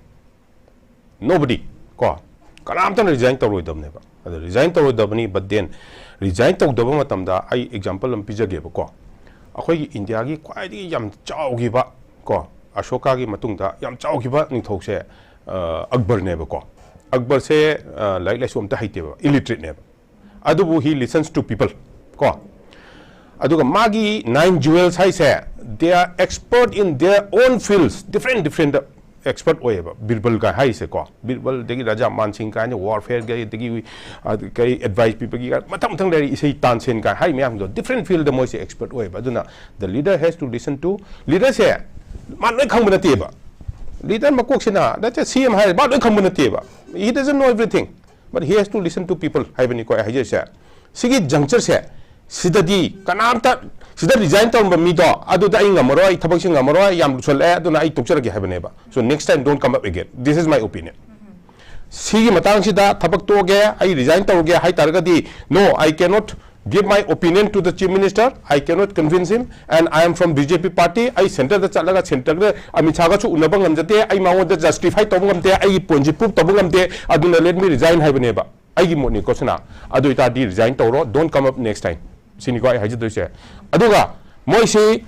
nobody, ꯀꯣ, ꯀꯅꯥꯝꯇꯅ resign ꯇꯧꯔꯣꯏꯗꯕꯅꯦꯕ꯫ ꯑꯗꯣ resign ꯇꯧꯔꯣꯏꯗꯕꯅꯤ, but then resign ꯇꯧꯗꯕ ꯃꯇꯝꯗ ꯑꯩ example ꯑꯃ ꯄꯤꯖꯒꯦꯕꯀꯣ꯫ ꯑꯩꯈꯣꯏꯒꯤ ꯏꯟꯗꯤꯌꯥꯒꯤ ꯈ꯭ꯋꯥꯏꯗꯒꯤ ꯌꯥꯝ ꯆꯥꯎꯈꯤꯕ, ꯀꯣ, ꯑꯁꯣꯀꯥꯒꯤ ꯃꯇꯨꯡꯗ ꯌꯥꯝ ꯆꯥꯎꯈꯤꯕ ꯅꯤꯡꯊꯧꯁꯦ ꯑ, ꯑꯛꯕꯔꯅꯦꯕꯀꯣ꯫ ꯑꯛꯕꯔꯁꯦ ꯑ, ꯂꯥꯏꯔꯤꯛ ꯂꯥꯏꯁꯨ ꯑꯝꯇ ꯍꯩꯇꯦꯕ, illiterate ꯅꯦꯕ꯫ ꯑꯗꯨꯕꯨ he listens to people ꯀꯣ꯫ ꯑꯗꯨꯒ ꯃꯥꯒꯤ nine jewels ꯍꯥꯏꯁꯦ, they are expert in their own fields, different different expert ꯑꯣꯏꯌꯦꯕ꯫ ꯕꯤꯔꯕꯜꯒ ꯍꯥꯏꯔꯤꯁꯦꯀꯣ, ꯕꯤꯔꯕꯜꯗꯒꯤ ꯔꯥꯖꯥ ꯃꯥꯟꯁꯤꯡ ꯀꯥꯏꯅ warfare ꯒꯤ, ꯑꯗꯒꯤ ꯑ, ꯀꯩ advice ꯄꯤꯕꯒꯤ ꯃꯊꯪ ꯃꯊꯪ ꯂꯩꯔꯤ, ꯏꯁꯩ ꯇꯥꯟꯁꯦꯟ ꯀꯥꯏ ꯍꯥꯏ ꯃꯌꯥꯝꯗꯣ different field ꯗ ꯃꯣꯏꯁꯦ expert ꯑꯣꯏꯌꯦꯕ꯫ ꯑꯗꯨꯅ the leader has to listen to, leader ꯁꯦ ꯃꯥ ꯂꯣꯏ ꯈꯪꯕ ꯅꯠꯇꯦꯕ꯫ Leader ꯃꯀꯣꯛꯁꯤꯅ, let's say C M ꯍꯥꯏꯔꯦ, ꯃꯥ ꯂꯣꯏ ꯈꯪꯕ ꯅꯠꯇꯦꯕ꯫ He doesn't know everything, but he has to listen to people ꯍꯥꯏꯕꯅꯤꯀꯣ ꯑꯩ ꯍꯥꯏꯖꯔꯤꯁꯦ꯫ ꯁꯤꯒꯤ juncture ꯁꯦ, ꯁꯤꯗꯗꯤ ꯀꯅꯥꯝꯇ, ꯁꯤꯗ resign ꯇꯧꯔꯝꯕ ꯃꯤꯗꯣ, "ꯑꯗꯨꯗ ꯑꯩ ꯉꯝꯃꯔꯣꯏ, ꯑꯩ ꯊꯕꯛꯁꯤ ꯉꯝꯃꯔꯣꯏ, ꯌꯥꯝ ꯂꯨꯁꯜꯂꯛꯑꯦ, ꯑꯗꯨꯅ ꯑꯩ ꯇꯣꯛꯆꯔꯒꯦ" ꯍꯥꯏꯕꯅꯦꯕ꯫ So next time don't come up again, this is my opinion꯫ ꯁꯤꯒꯤ ꯃꯇꯥꯡꯁꯤꯗ ꯊꯕꯛ ꯇꯣꯛꯑꯒꯦ, ꯑꯩ resign ꯇꯧꯔꯒꯦ ꯍꯥꯏ ꯇꯥꯔꯒꯗꯤ, "No, I cannot give my opinion to the Chief Minister, I cannot convince him, and I am from B J P party, ꯑꯩ centre ꯗ ꯆꯠꯂꯒ centre ꯗ ꯑꯃꯤꯠ ꯁꯥꯍꯒꯁꯨ ꯎꯅꯕ ꯉꯝꯖꯗꯦ, ꯑꯩ ꯃꯉꯣꯟꯗ justify ꯇꯧꯕ ꯉꯝꯗꯦ, ꯑꯩꯒꯤ point ꯁꯤ prove ꯇꯧꯕ ꯉꯝꯗꯦ, ꯑꯗꯨꯅ let me resign" ꯍꯥꯏꯕꯅꯦꯕ꯫ ꯑꯩꯒꯤ ꯃꯣꯠꯅꯤꯀꯣ ꯁꯤꯅ꯫ ꯑꯗꯨ ꯑꯣꯏꯇꯥꯔꯗꯤ resign ꯇꯧꯔꯣ, don't come up next time꯫ ꯁꯤꯅꯤꯀꯣ ꯑꯩ ꯍꯥꯏꯖꯗꯣꯏꯁꯦ꯫ ꯑꯗꯨꯒ ꯃꯣꯏꯁꯤ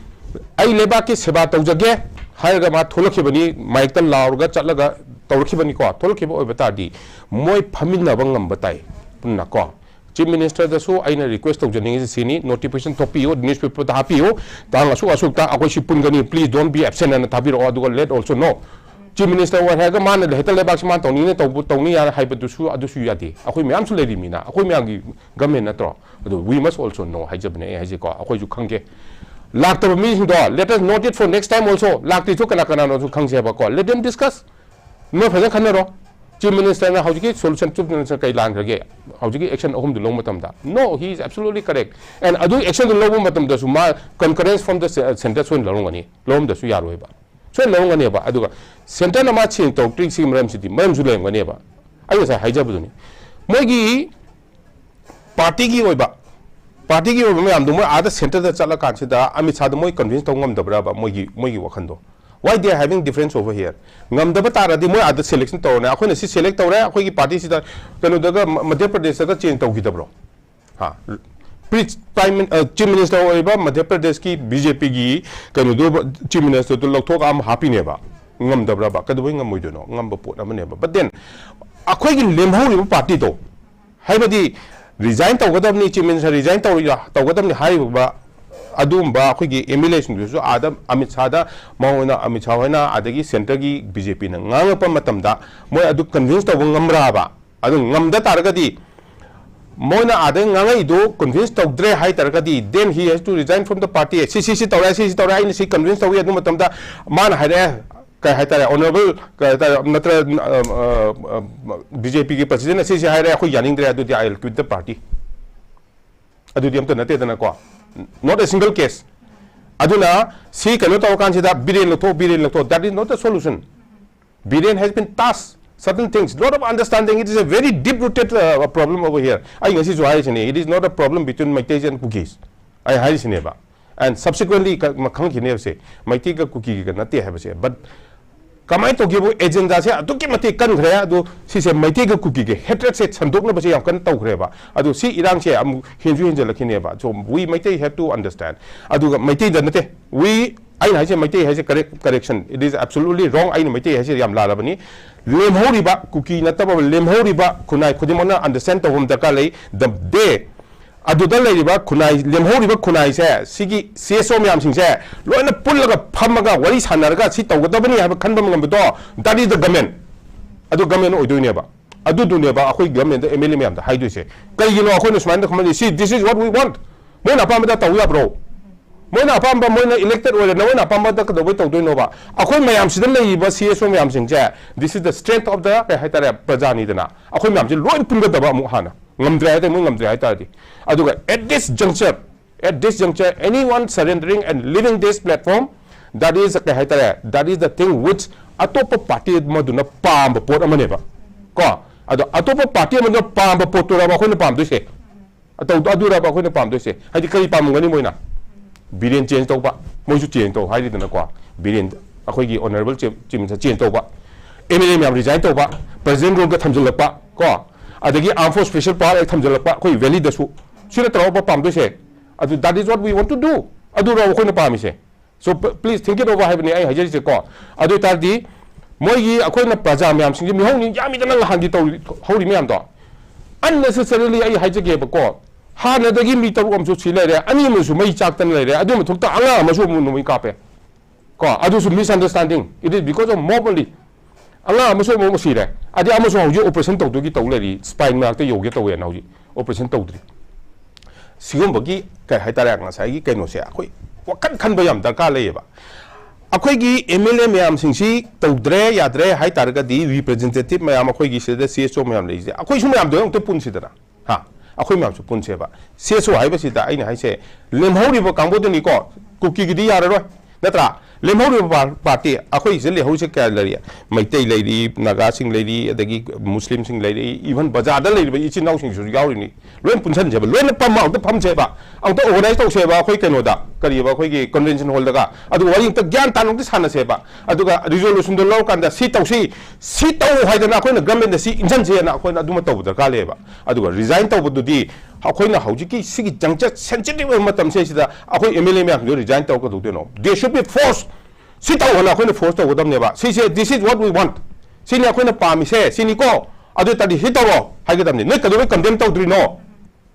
"ꯑꯩ ꯂꯩꯕꯥꯛꯀꯤ ꯁꯦꯕꯥ ꯇꯧꯖꯒꯦ" ꯍꯥꯏꯔꯒ ꯃꯥ ꯊꯣꯛꯂꯛꯈꯤꯕꯅꯤ, ꯃꯥꯏꯛꯇ ꯂꯥꯎꯔꯒ ꯆꯠꯂꯒ ꯇꯧꯔꯛꯈꯤꯕꯅꯤꯀꯣ꯫ ꯊꯣꯛꯂꯛꯈꯤꯕ ꯑꯣꯏꯕ ꯇꯥꯔꯗꯤ ꯃꯣꯏ ꯐꯝꯃꯤꯟꯅꯕ ꯉꯝꯕ ꯇꯥꯏ ꯄꯨꯟꯅ ꯀꯣ꯫ Chief Minister ꯗꯁꯨ ꯑꯩꯅ request ꯇꯧꯖꯅꯤꯡꯉꯤꯁꯦ ꯁꯤꯅꯤ, notification ꯊꯣꯛꯄꯤꯌꯨ, newspaper ꯗ ꯍꯥꯞꯄꯤꯌꯨ, ꯇꯥꯡ ꯑꯁꯨꯛ ꯑꯁꯨꯛꯇ ꯑꯩꯈꯣꯏ ꯁꯤ ꯄꯨꯟꯒꯅꯤ, please don't be absent ꯍꯥꯏꯅ ꯊꯥꯕꯤꯔꯛꯑꯣ꯫ ꯑꯗꯨꯒ let also know, Chief Minister ꯑꯣꯏ ꯍꯥꯏꯔꯒ ꯃꯥꯅ ꯍꯦꯛꯇ ꯂꯩꯕꯥꯛꯁꯤ ꯃꯥꯅ ꯇꯧꯅꯤꯡꯅ ꯇꯧꯕ, ꯇꯧꯅꯤ ꯌꯥꯔꯦ ꯍꯥꯏꯕꯗꯨꯁꯨ, ꯑꯗꯨꯁꯨ ꯌꯥꯗꯦ꯫ ꯑꯩꯈꯣꯏ ꯃꯌꯥꯝꯁꯨ ꯂꯩꯔꯤꯃꯤꯅ, ꯑꯩꯈꯣꯏ ꯃꯌꯥꯝꯒꯤ government ꯅꯠꯇ꯭ꯔꯣ? ꯑꯗꯨ we must also know ꯍꯥꯏꯖꯕꯅꯦ ꯑꯩ ꯍꯥꯏꯁꯦꯀꯣ, ꯑꯩꯈꯣꯏꯁꯨ ꯈꯪꯒꯦ꯫ ꯂꯥꯛꯇꯕ ꯃꯤꯁꯤꯡꯗꯣ, let us note it for next time also, ꯂꯥꯛꯇ꯭ꯔꯤꯁꯨ ꯀꯅꯥ ꯀꯅꯥꯅꯣꯁꯨ ꯈꯪꯁꯦꯕꯀꯣ, let them discuss꯫ ꯃꯣꯏ ꯐꯖꯅ ꯈꯟꯅꯔꯣ꯫ Chief Minister ꯅ ꯍꯧꯖꯤꯛꯀꯤ solution, Chief Minister ꯀꯩ ꯂꯥꯟꯈ꯭ꯔꯒꯦ? ꯍꯧꯖꯤꯛꯀꯤ action ꯑꯍꯨꯝꯗꯨ ꯂꯧꯕ ꯃꯇꯝꯗ, no, he is absolutely correct꯫ And ꯑꯗꯨꯒꯤ action ꯗꯨ ꯂꯧꯕ ꯃꯇꯝꯗꯁꯨ ꯃꯥ concurrence from the centre ꯁꯣꯏꯅ ꯂꯧꯔꯝꯒꯅꯤ, ꯂꯧꯔꯝꯗꯁꯨ ꯌꯥꯔꯣꯏꯕ, ꯁꯣꯏꯅ ꯂꯧꯔꯝꯒꯅꯦꯕ꯫ ꯑꯗꯨꯒ centre ꯅ ꯃꯥ change ꯇꯧꯔꯛꯇ꯭ꯔꯤꯁꯤꯒꯤ ꯃꯔꯝꯁꯤꯗꯤ ꯃꯔꯝꯁꯨ ꯂꯩꯔꯝꯒꯅꯦꯕ꯫ ꯑꯩ ꯉꯁꯥꯏ ꯍꯥꯏꯖꯕꯗꯨꯅꯤ, ꯃꯣꯏꯒꯤ party ꯒꯤ ꯑꯣꯏꯕ, party ꯒꯤ ꯑꯣꯏꯕ ꯃꯌꯥꯝꯗꯣ ꯃꯣꯏ ꯑꯥꯗ centre ꯗ ꯆꯠꯂꯀꯥꯟꯁꯤꯗ ꯑꯃꯤꯠ ꯁꯥꯍꯗ ꯃꯣꯏ convince ꯇꯧ ꯉꯝꯗꯕ꯭ꯔꯕ? ꯃꯣꯏꯒꯤ, ꯃꯣꯏꯒꯤ ꯋꯥꯈꯜꯗꯣ, why they are having difference over here? ꯉꯝꯗꯕ ꯇꯥꯔꯗꯤ ꯃꯣꯏ ꯑꯥꯗ selection ꯇꯧꯔꯅꯦ, ꯑꯩꯈꯣꯏꯅ ꯁꯤ select ꯇꯧꯔꯦ, ꯑꯩꯈꯣꯏꯒꯤ party ꯁꯤꯗ, ꯀꯩꯅꯣꯗꯒ, ꯃ-, ꯃꯙ꯭ꯌ ꯄ꯭ꯔꯗꯦꯁꯇꯒ change ꯇꯧꯈꯤꯗꯕ꯭ꯔꯣ? ꯍꯥ? Prime Min- ꯑ, Chief Minister ꯑꯣꯏꯔꯤꯕ ꯃꯙ꯭ꯌ ꯄ꯭ꯔꯗꯦꯁꯀꯤ ꯕꯤ ꯖꯦ ꯄꯤꯒꯤ ꯀꯩꯅꯣꯗꯨ, Chief Ministerꯗꯨ ꯂꯧꯊꯣꯛꯑꯒ ꯑꯃ ꯍꯥꯞꯄꯤꯅꯦꯕ꯫ ꯉꯝꯗꯕ꯭ꯔꯕ? ꯀꯩꯗꯧꯕꯩ ꯉꯝꯃꯣꯏꯗꯣꯏꯅꯣ? ꯉꯝꯕ ꯄꯣꯠ ꯑꯃꯅꯦꯕ꯫ But then ꯑꯩꯈꯣꯏꯒꯤ ꯂꯦꯝꯍꯧꯔꯤꯕ ꯄꯥꯔꯇꯤꯗꯣ, ꯍꯥꯏꯕꯗꯤ resign ꯇꯧꯒꯗꯕꯅꯤ, Chief Minister resign ꯇꯧꯔ- ꯇꯧꯒꯗꯕꯅꯤ ꯍꯥꯏꯔꯤꯕ ꯑꯗꯨꯒꯨꯝꯕ ꯑꯩꯈꯣꯏꯒꯤ ꯑꯦꯝ ꯑꯦꯜ ꯑꯦꯁꯤꯡꯗꯨꯁꯨ ꯑꯥꯗ ꯑꯃꯤꯠ ꯁꯥꯗ, ꯃꯉꯣꯟꯗ ꯑꯃꯤꯠ ꯁꯥ ꯍꯣꯏꯅ, ꯑꯗꯒꯤ centreꯒꯤ ꯕꯤ ꯖꯦ ꯄꯤꯅ ꯉꯥꯡꯉꯛꯄ ꯃꯇꯝꯗ ꯃꯣꯏ ꯑꯗꯨ convince ꯇꯧꯕ ꯉꯝꯕ꯭ꯔꯥꯕ? ꯑꯗꯨ ꯉꯝꯗ ꯇꯥꯔꯒꯗꯤ, ꯃꯣꯏꯅ ꯑꯥꯗ ꯉꯥꯡꯉꯛꯏꯗꯨ convince ꯇꯧꯗ꯭ꯔꯦ ꯍꯥꯏ ꯇꯥꯔꯒꯗꯤ, then he has to resign from the party. ꯁꯤ, ꯁꯤ, ꯁꯤ ꯇꯧꯔꯦ, ꯁꯤ, ꯁꯤ ꯇꯧꯔꯦ, ꯑꯩꯅ ꯁꯤ convince ꯇꯧꯏ꯫ ꯑꯗꯨ ꯃꯇꯝꯗ ꯃꯥꯅ ꯍꯥꯏꯔꯛꯑꯦ, ꯀꯩ ꯍꯥꯏꯇꯥꯔꯦ, honourable, ꯀꯩ ꯍꯥꯏꯇꯥꯔꯦ, ꯅꯠꯇ꯭ꯔ, ꯕꯤ ꯖꯦ ꯄꯤꯒꯤ presidentꯅ ꯁꯤꯁꯦ ꯍꯥꯏꯔꯦ, ꯑꯩꯈꯣꯏ ꯌꯥꯅꯤꯡꯗ꯭ꯔꯦ, ꯑꯗꯨꯗꯤ I will quit the party꯫ ꯑꯗꯨꯗꯤ ꯑꯝꯇ ꯅꯠꯇꯦꯗꯅꯀꯣ, not a single case꯫ ꯑꯗꯨꯅ ꯁꯤ ꯀꯩꯅꯣ ꯇꯧꯔꯀꯥꯟꯁꯤꯗ ꯕꯤꯔꯦꯟ ꯂꯧꯊꯣꯛ, ꯕꯤꯔꯦꯟ ꯂꯧꯊꯣꯛ, that is not a solution. Biren has been tasked certain things, lot of understanding, it is a very deep rooted uh, problem over here. ꯑꯩ ꯉꯁꯤꯁꯨ ꯍꯥꯏꯔꯤꯁꯤꯅꯤ, it is not a problem between Meiteis and Kukis꯫ ꯑꯩ ꯍꯥꯏꯔꯤꯁꯤꯅꯦꯕ꯫ And subsequently ꯈꯪꯈꯤꯅꯦꯕꯁꯦ, ꯃꯩꯇꯩꯒ ꯀꯨꯀꯤꯒ ꯅꯠꯇꯦ ꯍꯥꯏꯕꯁꯦ꯫ But ꯀꯃꯥꯏꯅ ꯇꯧꯒꯦꯕꯨ, agendaꯁꯦ ꯑꯗꯨꯛꯀꯤ ꯃꯇꯤꯛ ꯀꯟꯈ꯭ꯔꯦ꯫ ꯑꯗꯨ ꯁꯤꯁꯦ ꯃꯩꯇꯩꯒ ꯀꯨꯀꯤꯒ hatredꯁꯦ ꯁꯟꯗꯣꯛꯅꯕꯁꯦ ꯌꯥꯝ ꯀꯟꯅ ꯇꯧꯈ꯭ꯔꯦꯕ꯫ ꯑꯗꯨ ꯁꯤ ꯏꯔꯥꯡꯁꯦ ꯑꯃꯨꯛ ꯍꯦꯟꯁꯨ ꯍꯦꯟꯖꯜꯂꯛꯈꯤꯅꯦꯕ꯫ So we Meitei have to understand꯫ ꯑꯗꯨꯒ ꯃꯩꯇꯩꯗ ꯅꯠꯇꯦ, we ꯑꯩꯅ ꯍꯥꯏꯁꯦ ꯃꯩꯇꯩ ꯍꯥꯏꯁꯦ correct, correction, it is absolutely wrong꯫ ꯑꯩꯅ ꯃꯩꯇꯩ ꯍꯥꯏꯁꯦ ꯌꯥꯝ ꯂꯥꯜꯂꯕꯅꯤ꯫ ꯂꯦꯝꯍꯧꯔꯤꯕ ꯀꯨꯀꯤ ꯅꯠꯇꯕ ꯂꯦꯝꯍꯧꯔꯤꯕ ꯈꯨꯟꯅꯥꯏ ꯈꯨꯗꯤꯡꯃꯛꯅ understand ꯇꯧꯕ ꯑꯃ ꯗꯔꯀꯥꯔ ꯂꯩ꯫ The day ꯑꯗꯨꯗ ꯂꯩꯔꯤꯕ ꯈꯨꯟꯅꯥꯏ, ꯂꯦꯝꯍꯧꯔꯤꯕ ꯈꯨꯟꯅꯥꯏꯁꯦ, ꯁꯤꯒꯤ ꯁꯤ ꯑꯦꯁ ꯑꯣ ꯃꯌꯥꯝꯁꯤꯡꯁꯦ ꯂꯣꯏꯅ ꯄꯨꯜꯂꯒ ꯐꯝꯃꯒ ꯋꯥꯔꯤ ꯁꯥꯟꯅꯔꯒ ꯁꯤ ꯇꯧꯒꯗꯕꯅꯤ ꯍꯥꯏꯕ ꯈꯟꯕ ꯉꯝꯕꯗꯣ, that is the government꯫ ꯑꯗꯨ government ꯑꯣꯏꯗꯣꯏꯅꯦꯕ꯫ ꯑꯗꯨꯗꯨꯅꯦꯕ ꯑꯩꯈꯣꯏ governmentꯗ, ꯑꯦꯝ ꯑꯦꯜ ꯑꯦ ꯃꯌꯥꯝꯗ ꯍꯥꯏꯗꯣꯏꯁꯦ꯫ ꯀꯩꯒꯤꯅꯣ ꯑꯩꯈꯣꯏꯅ ꯁꯨꯃꯥꯏꯅ ꯈꯟꯕꯁꯦ? See, this is what we want꯫ ꯃꯣꯏꯅ ꯑꯄꯥꯝꯕꯗ ꯇꯧ ꯌꯥꯕ꯭ꯔꯣ? ꯃꯣꯏꯅ ꯑꯄꯥꯝꯕ, ꯃꯣꯏꯅ elected ꯑꯣꯏꯔꯦ, ꯅꯣꯏꯅ ꯑꯄꯥꯝꯕꯗ ꯀꯩꯗꯧꯕꯩ ꯇꯧꯗꯣꯏꯅꯣꯕ? ꯑꯩꯈꯣꯏ ꯃꯌꯥꯝꯁꯤꯗ ꯂꯩꯔꯤꯕ ꯁꯤ ꯑꯦꯁ ꯑꯣ ꯃꯌꯥꯝꯁꯤꯡꯁꯦ, this is the strength of the, ꯀꯩ ꯍꯥꯏꯇꯥꯔꯦ, ꯄ꯭ꯔꯖꯥꯅꯤꯗꯅ꯫ ꯑꯩꯈꯣꯏ ꯃꯌꯥꯝꯁꯦ ꯂꯣꯏ ꯄꯨꯟꯒꯗꯕ ꯑꯃꯨꯛ ꯍꯥꯟꯅ꯫ ꯉꯝꯗ꯭ꯔꯦ ꯍꯥꯏꯇꯥꯔꯦ, ꯃꯣꯏ ꯉꯝꯗ꯭ꯔꯦ ꯍꯥꯏꯇꯥꯔꯗꯤ꯫ ꯑꯗꯨꯒ at this juncture, at this juncture, anyone surrendering and leaving this platform, that is, ꯀꯩ ꯍꯥꯏꯇꯥꯔꯦ, that is the thing which ꯑꯇꯣꯞꯄ ꯄꯥꯔꯇꯤ ꯑꯃꯗꯨꯅ ꯄꯥꯝꯕ ꯄꯣꯠ ꯑꯃꯅꯦꯕ꯫ ꯀꯣ? ꯑꯗꯣ ꯑꯇꯣꯞꯄ ꯄꯥꯔꯇꯤ ꯑꯃꯗꯨꯅ ꯄꯥꯝꯕ ꯄꯣꯠꯇꯨꯔꯕ ꯑꯩꯈꯣꯏꯅ ꯄꯥꯝꯗꯣꯏꯁꯦ? ꯑꯗꯨꯔꯕ ꯑꯩꯈꯣꯏꯅ ꯄꯥꯝꯗꯣꯏꯁꯦ? ꯍꯥꯏꯗꯤ ꯀꯔꯤ ꯄꯥꯝꯃꯝꯒꯅꯤ ꯃꯣꯏꯅ? ꯕꯤꯔꯦꯟ change ꯇꯧꯕ, ꯃꯣꯏꯁꯨ change ꯇꯧ ꯍꯥꯏꯔꯤꯗꯅꯀꯣ꯫ ꯕꯤꯔꯦꯟ, ꯑꯩꯈꯣꯏꯒꯤ honourable chief minister change ꯇꯧꯕ, ꯑꯦꯝ ꯑꯦꯜ ꯑꯦ ꯃꯌꯥꯝ resign ꯇꯧꯕ, president roleꯒ ꯊꯝꯖꯤꯜꯂꯛꯄ ꯀꯣ, ꯑꯗꯒꯤ armed force special power act ꯊꯝꯖꯤꯜꯂꯛꯄ ꯑꯩꯈꯣꯏ valleyꯗꯁꯨ꯫ ꯁꯤ ꯅꯠꯇ꯭ꯔꯣ ꯑꯩꯈꯣꯏ ꯄꯥꯝꯗꯣꯏꯁꯦ? ꯑꯗꯨ that is what we want to do. ꯑꯗꯨꯔꯣ ꯑꯩꯈꯣꯏꯅ ꯄꯥꯝꯃꯤꯁꯦ? So please think it over ꯍꯥꯏꯕꯅꯤ ꯑꯩ ꯍꯥꯏꯖꯔꯤꯁꯦꯀꯣ꯫ ꯑꯗꯨ ꯑꯣꯏꯇꯥꯔꯗꯤ ꯃꯣꯏꯒꯤ ꯑꯩꯈꯣꯏꯅ ꯄ꯭ꯔꯖꯥ ꯃꯌꯥꯝꯁꯤꯡꯁꯦ ꯃꯤꯍꯧꯅꯤ ꯌꯥꯝꯃꯤꯗꯅ ꯉꯍꯥꯟꯒꯤ ꯇꯧꯔꯤ ꯍꯧꯔꯤ ꯃꯌꯥꯝꯗꯣ꯫ Unnecessarily ꯑꯩ ꯍꯥꯏꯖꯒꯦꯕꯀꯣ, ꯍꯥꯟꯅꯗꯒꯤ ꯃꯤ ꯇꯔꯨꯛ ꯑꯃꯁꯨ ꯁꯤ ꯂꯩꯔꯦ, ꯑꯅꯤ ꯑꯃꯁꯨ ꯃꯩ ꯆꯥꯛꯇꯅ ꯂꯩꯔꯦ, ꯑꯗꯨꯒꯤ ꯃꯊꯛꯇ ꯑꯉꯥꯡ ꯑꯃꯁꯨ ꯑꯃꯨꯛ ꯅꯣꯡꯃꯩ ꯀꯥꯞꯄꯦ꯫ ꯀꯣ, ꯑꯗꯨꯁꯨ misunderstanding, it is because of mob only. ꯑꯉꯥꯡ ꯑꯃꯁꯨ ꯑꯃꯨꯛ ꯁꯤꯔꯦ, ꯑꯗꯩ ꯑꯃꯁꯨ ꯍꯧꯖꯤꯛ operation ꯇꯧꯗꯣꯏꯒꯤ ꯇꯧ ꯂꯩꯔꯤ, spine ꯃꯅꯥꯛꯇ ꯌꯧꯒꯦ ꯇꯧꯋꯦꯅ ꯍꯧꯖꯤꯛ operation ꯇꯧꯗ꯭ꯔꯤ꯫ ꯁꯤꯒꯨꯝꯕꯒꯤ ꯀꯩ ꯍꯥꯏꯇꯥꯔꯦ, ꯉꯁꯥꯏꯒꯤ ꯀꯩꯅꯣꯁꯦ ꯑꯩꯈꯣꯏ ꯋꯥꯈꯜ ꯈꯟꯕ ꯌꯥꯝ ꯗꯔꯀꯥꯔ ꯂꯩꯌꯦꯕ꯫ ꯑꯩꯈꯣꯏꯒꯤ M L A ꯃꯌꯥꯝꯁꯤꯡꯁꯤ ꯇꯧꯗ꯭ꯔꯦ ꯌꯥꯗ꯭ꯔꯦ ꯍꯥꯏ ꯇꯥꯔꯒꯗꯤ representative ꯃꯌꯥꯝ ꯑꯩꯈꯣꯏꯒꯤ ꯁꯤꯗ C S O ꯃꯌꯥꯝ ꯂꯩꯔꯤꯁꯦ, ꯑꯩꯈꯣꯏꯁꯨ ꯃꯌꯥꯝꯗꯣ ꯑꯃꯨꯛꯇ ꯄꯨꯟꯁꯤꯗꯅ꯫ ꯍꯥ? ꯑꯩꯈꯣꯏ ꯃꯌꯥꯝꯁꯨ ꯄꯨꯟꯁꯦꯕ꯫ C S O ꯍꯥꯏꯕꯁꯤꯗ ꯑꯩꯅ ꯍꯥꯏꯁꯦ, ꯂꯦꯝꯍꯧꯔꯤꯕ ꯀꯥꯡꯕꯨꯗꯨꯅꯤꯀꯣ, ꯀꯨꯀꯤꯒꯤꯗꯤ ꯌꯥꯔꯔꯣꯏ, ꯅꯠꯇ꯭ꯔꯥ? ꯂꯦꯝꯍꯧꯔꯤꯕ ꯄꯥꯔ-, ꯄꯥꯔꯇꯤ, ꯑꯩꯈꯣꯏꯁꯤꯗ ꯂꯩꯍꯧꯔꯤꯁꯦ ꯀꯌꯥ ꯂꯩꯔꯤ? ꯃꯩꯇꯩ ꯂꯩꯔꯤ, ꯅꯥꯒꯥꯁꯤꯡ ꯂꯩꯔꯤ, ꯑꯗꯒꯤ ꯃꯨꯁꯂꯤꯝꯁꯤꯡ ꯂꯩꯔꯤ, even ꯕꯖꯥꯔꯗ ꯂꯩꯔꯤꯕ ꯏꯆꯤꯟ ꯏꯅꯥꯎꯁꯤꯡꯁꯤꯁꯨ ꯌꯥꯎꯔꯤꯅꯤ꯫ ꯂꯣꯏ ꯄꯨꯟꯁꯟꯁꯦꯕ, ꯂꯣꯏꯅ ꯐꯝ ꯑꯝꯇ ꯐꯝꯁꯦꯕ, ꯑꯝꯇ organize ꯇꯧꯁꯦꯕ, ꯑꯩꯈꯣꯏ ꯀꯩꯅꯣꯗ, ꯀꯔꯤꯕ, ꯑꯩꯈꯣꯏꯒꯤ convention hall ꯗꯒ, ꯑꯗꯨꯒ ꯋꯥꯔꯤ ꯑꯝꯇ ꯒ꯭ꯌꯥꯟ ꯇꯥꯅ ꯑꯝꯇ ꯁꯥꯟꯅꯁꯦꯕ, ꯑꯗꯨꯒ resolution ꯗꯣ ꯂꯧꯔꯀꯥꯟꯗ ꯁꯤ ꯇꯧꯁꯤ, ꯁꯤ ꯇꯧ ꯍꯥꯏꯗꯅ ꯑꯩꯈꯣꯏꯅ government ꯇ ꯁꯤ ꯏꯟꯁꯤꯟꯁꯦꯅ ꯑꯩꯈꯣꯏꯅ ꯑꯗꯨꯃ ꯇꯧꯕ ꯗꯔꯀꯥꯔ ꯂꯩꯌꯦꯕ꯫ ꯑꯗꯨꯒ resign ꯇꯧꯕꯗꯨꯗꯤ ꯑꯩꯈꯣꯏꯅ ꯍꯧꯖꯤꯛꯀꯤ ꯁꯤꯒꯤ juncture sensitive ꯑꯣꯏꯕ ꯃꯇꯝꯁꯦ ꯁꯤꯗ ꯑꯩꯈꯣꯏ M L A ꯃꯌꯥꯝꯁꯤꯡꯗꯣ resign ꯇꯧꯔ ꯀꯩꯗꯧꯗꯣꯏꯅꯣ? They should be forced. ꯁꯤ ꯇꯧ ꯍꯥꯏꯅ ꯑꯩꯈꯣꯏꯅ force ꯇꯧꯒꯗꯕꯅꯦꯕ꯫ ꯁꯤꯁꯦ, "This is what we want." ꯁꯤꯅꯤ ꯑꯩꯈꯣꯏꯅ ꯄꯥꯝꯃꯤꯁꯦ, ꯁꯤꯅꯤꯀꯣ꯫ ꯑꯗꯨ ꯑꯣꯏ ꯇꯥꯔꯗꯤ ꯁꯤ ꯇꯧꯔꯣ ꯍꯥꯏꯒꯗꯕꯅꯤ꯫ ꯅꯣꯏ ꯀꯩꯗꯧꯕꯩ condemn ꯇꯧꯗ꯭ꯔꯤꯅꯣ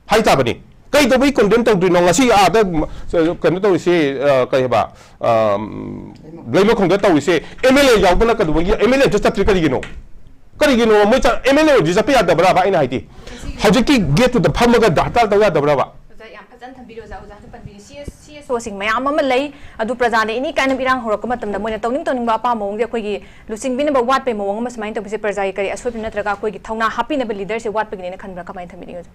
ꯍꯥꯏ ꯇꯥꯕꯅꯤ꯫ ꯀꯩꯗꯧꯕꯩ condemn ꯇꯧꯗ꯭ꯔꯤꯅꯣ? ꯉꯁꯤ ꯑꯥꯗ, ꯀꯩꯅꯣ ꯇꯧꯔꯤꯁꯦ, ꯑ, ꯀꯩ ꯍꯥꯏꯕ, ꯑ, ꯂꯩꯃꯈꯣꯡꯗ ꯇꯧꯔꯤꯁꯦ, M L A ꯌꯥꯎꯗꯅ ꯀꯩꯗꯧꯕꯒꯤ M L A ꯑꯝꯇ ꯆꯠꯇ꯭ꯔꯤ ꯀꯔꯤꯒꯤꯅꯣ? ꯀꯔꯤꯒꯤꯅꯣ? ꯃꯣꯏ ꯆꯠ-, M L A ꯑꯣꯏꯔꯗꯤ ꯆꯠꯄ ꯌꯥꯗꯕ꯭ꯔꯕ? ꯑꯩꯅ ꯍꯥꯏꯗꯤ, ꯍꯧꯖꯤꯛꯀꯤ gate ꯇꯨꯗ ꯐꯝꯃꯒ ꯍꯔꯇꯥꯜ ꯇꯧ ꯌꯥꯗꯕ꯭ꯔꯕ? ꯑꯣꯖꯥ, ꯌꯥꯝ ꯐꯖꯅ ꯊꯝꯕꯤꯔꯦ ꯑꯣꯖꯥ꯫ ꯑꯣꯖꯥꯁꯨ ꯄꯟꯕꯤꯔꯦ꯫ C S, C S O ꯁꯤꯡ ꯃꯌꯥꯝ ꯑꯃ ꯂꯩ, ꯑꯗꯨ ꯄ꯭ꯔꯖꯥꯅ any kind of ꯏꯔꯥꯡ ꯍꯧꯔꯛꯄ ꯃꯇꯝꯗ ꯃꯣꯏꯅ ꯇꯧꯅꯤꯡ ꯇꯧꯅꯤꯡꯕ ꯑꯄꯥꯝꯕ ꯃꯑꯣꯡꯗꯤ ꯑꯩꯈꯣꯏꯒꯤ ꯂꯨꯆꯤꯡꯕꯤꯅꯕ ꯋꯥꯠꯄꯩ ꯃꯑꯣꯡ ꯑꯃ ꯁꯨꯃꯥꯏꯅ ꯇꯧꯕꯁꯦ ꯄ꯭ꯔꯖꯥꯒꯤ ꯀꯔꯤ ꯑꯁꯣꯏꯕ ꯅꯠꯇ꯭ꯔꯒ ꯑꯩꯈꯣꯏꯒꯤ ꯊꯧꯅꯥ ꯍꯥꯞꯄꯤꯅꯕ leader ꯁꯦ ꯋꯥꯠꯄꯒꯤꯅꯦꯅ ꯈꯟꯕ꯭ꯔꯥ? ꯀꯃꯥꯏꯅ ꯊꯝꯕꯤꯅꯤꯡꯉꯤ ꯑꯣꯖꯥ?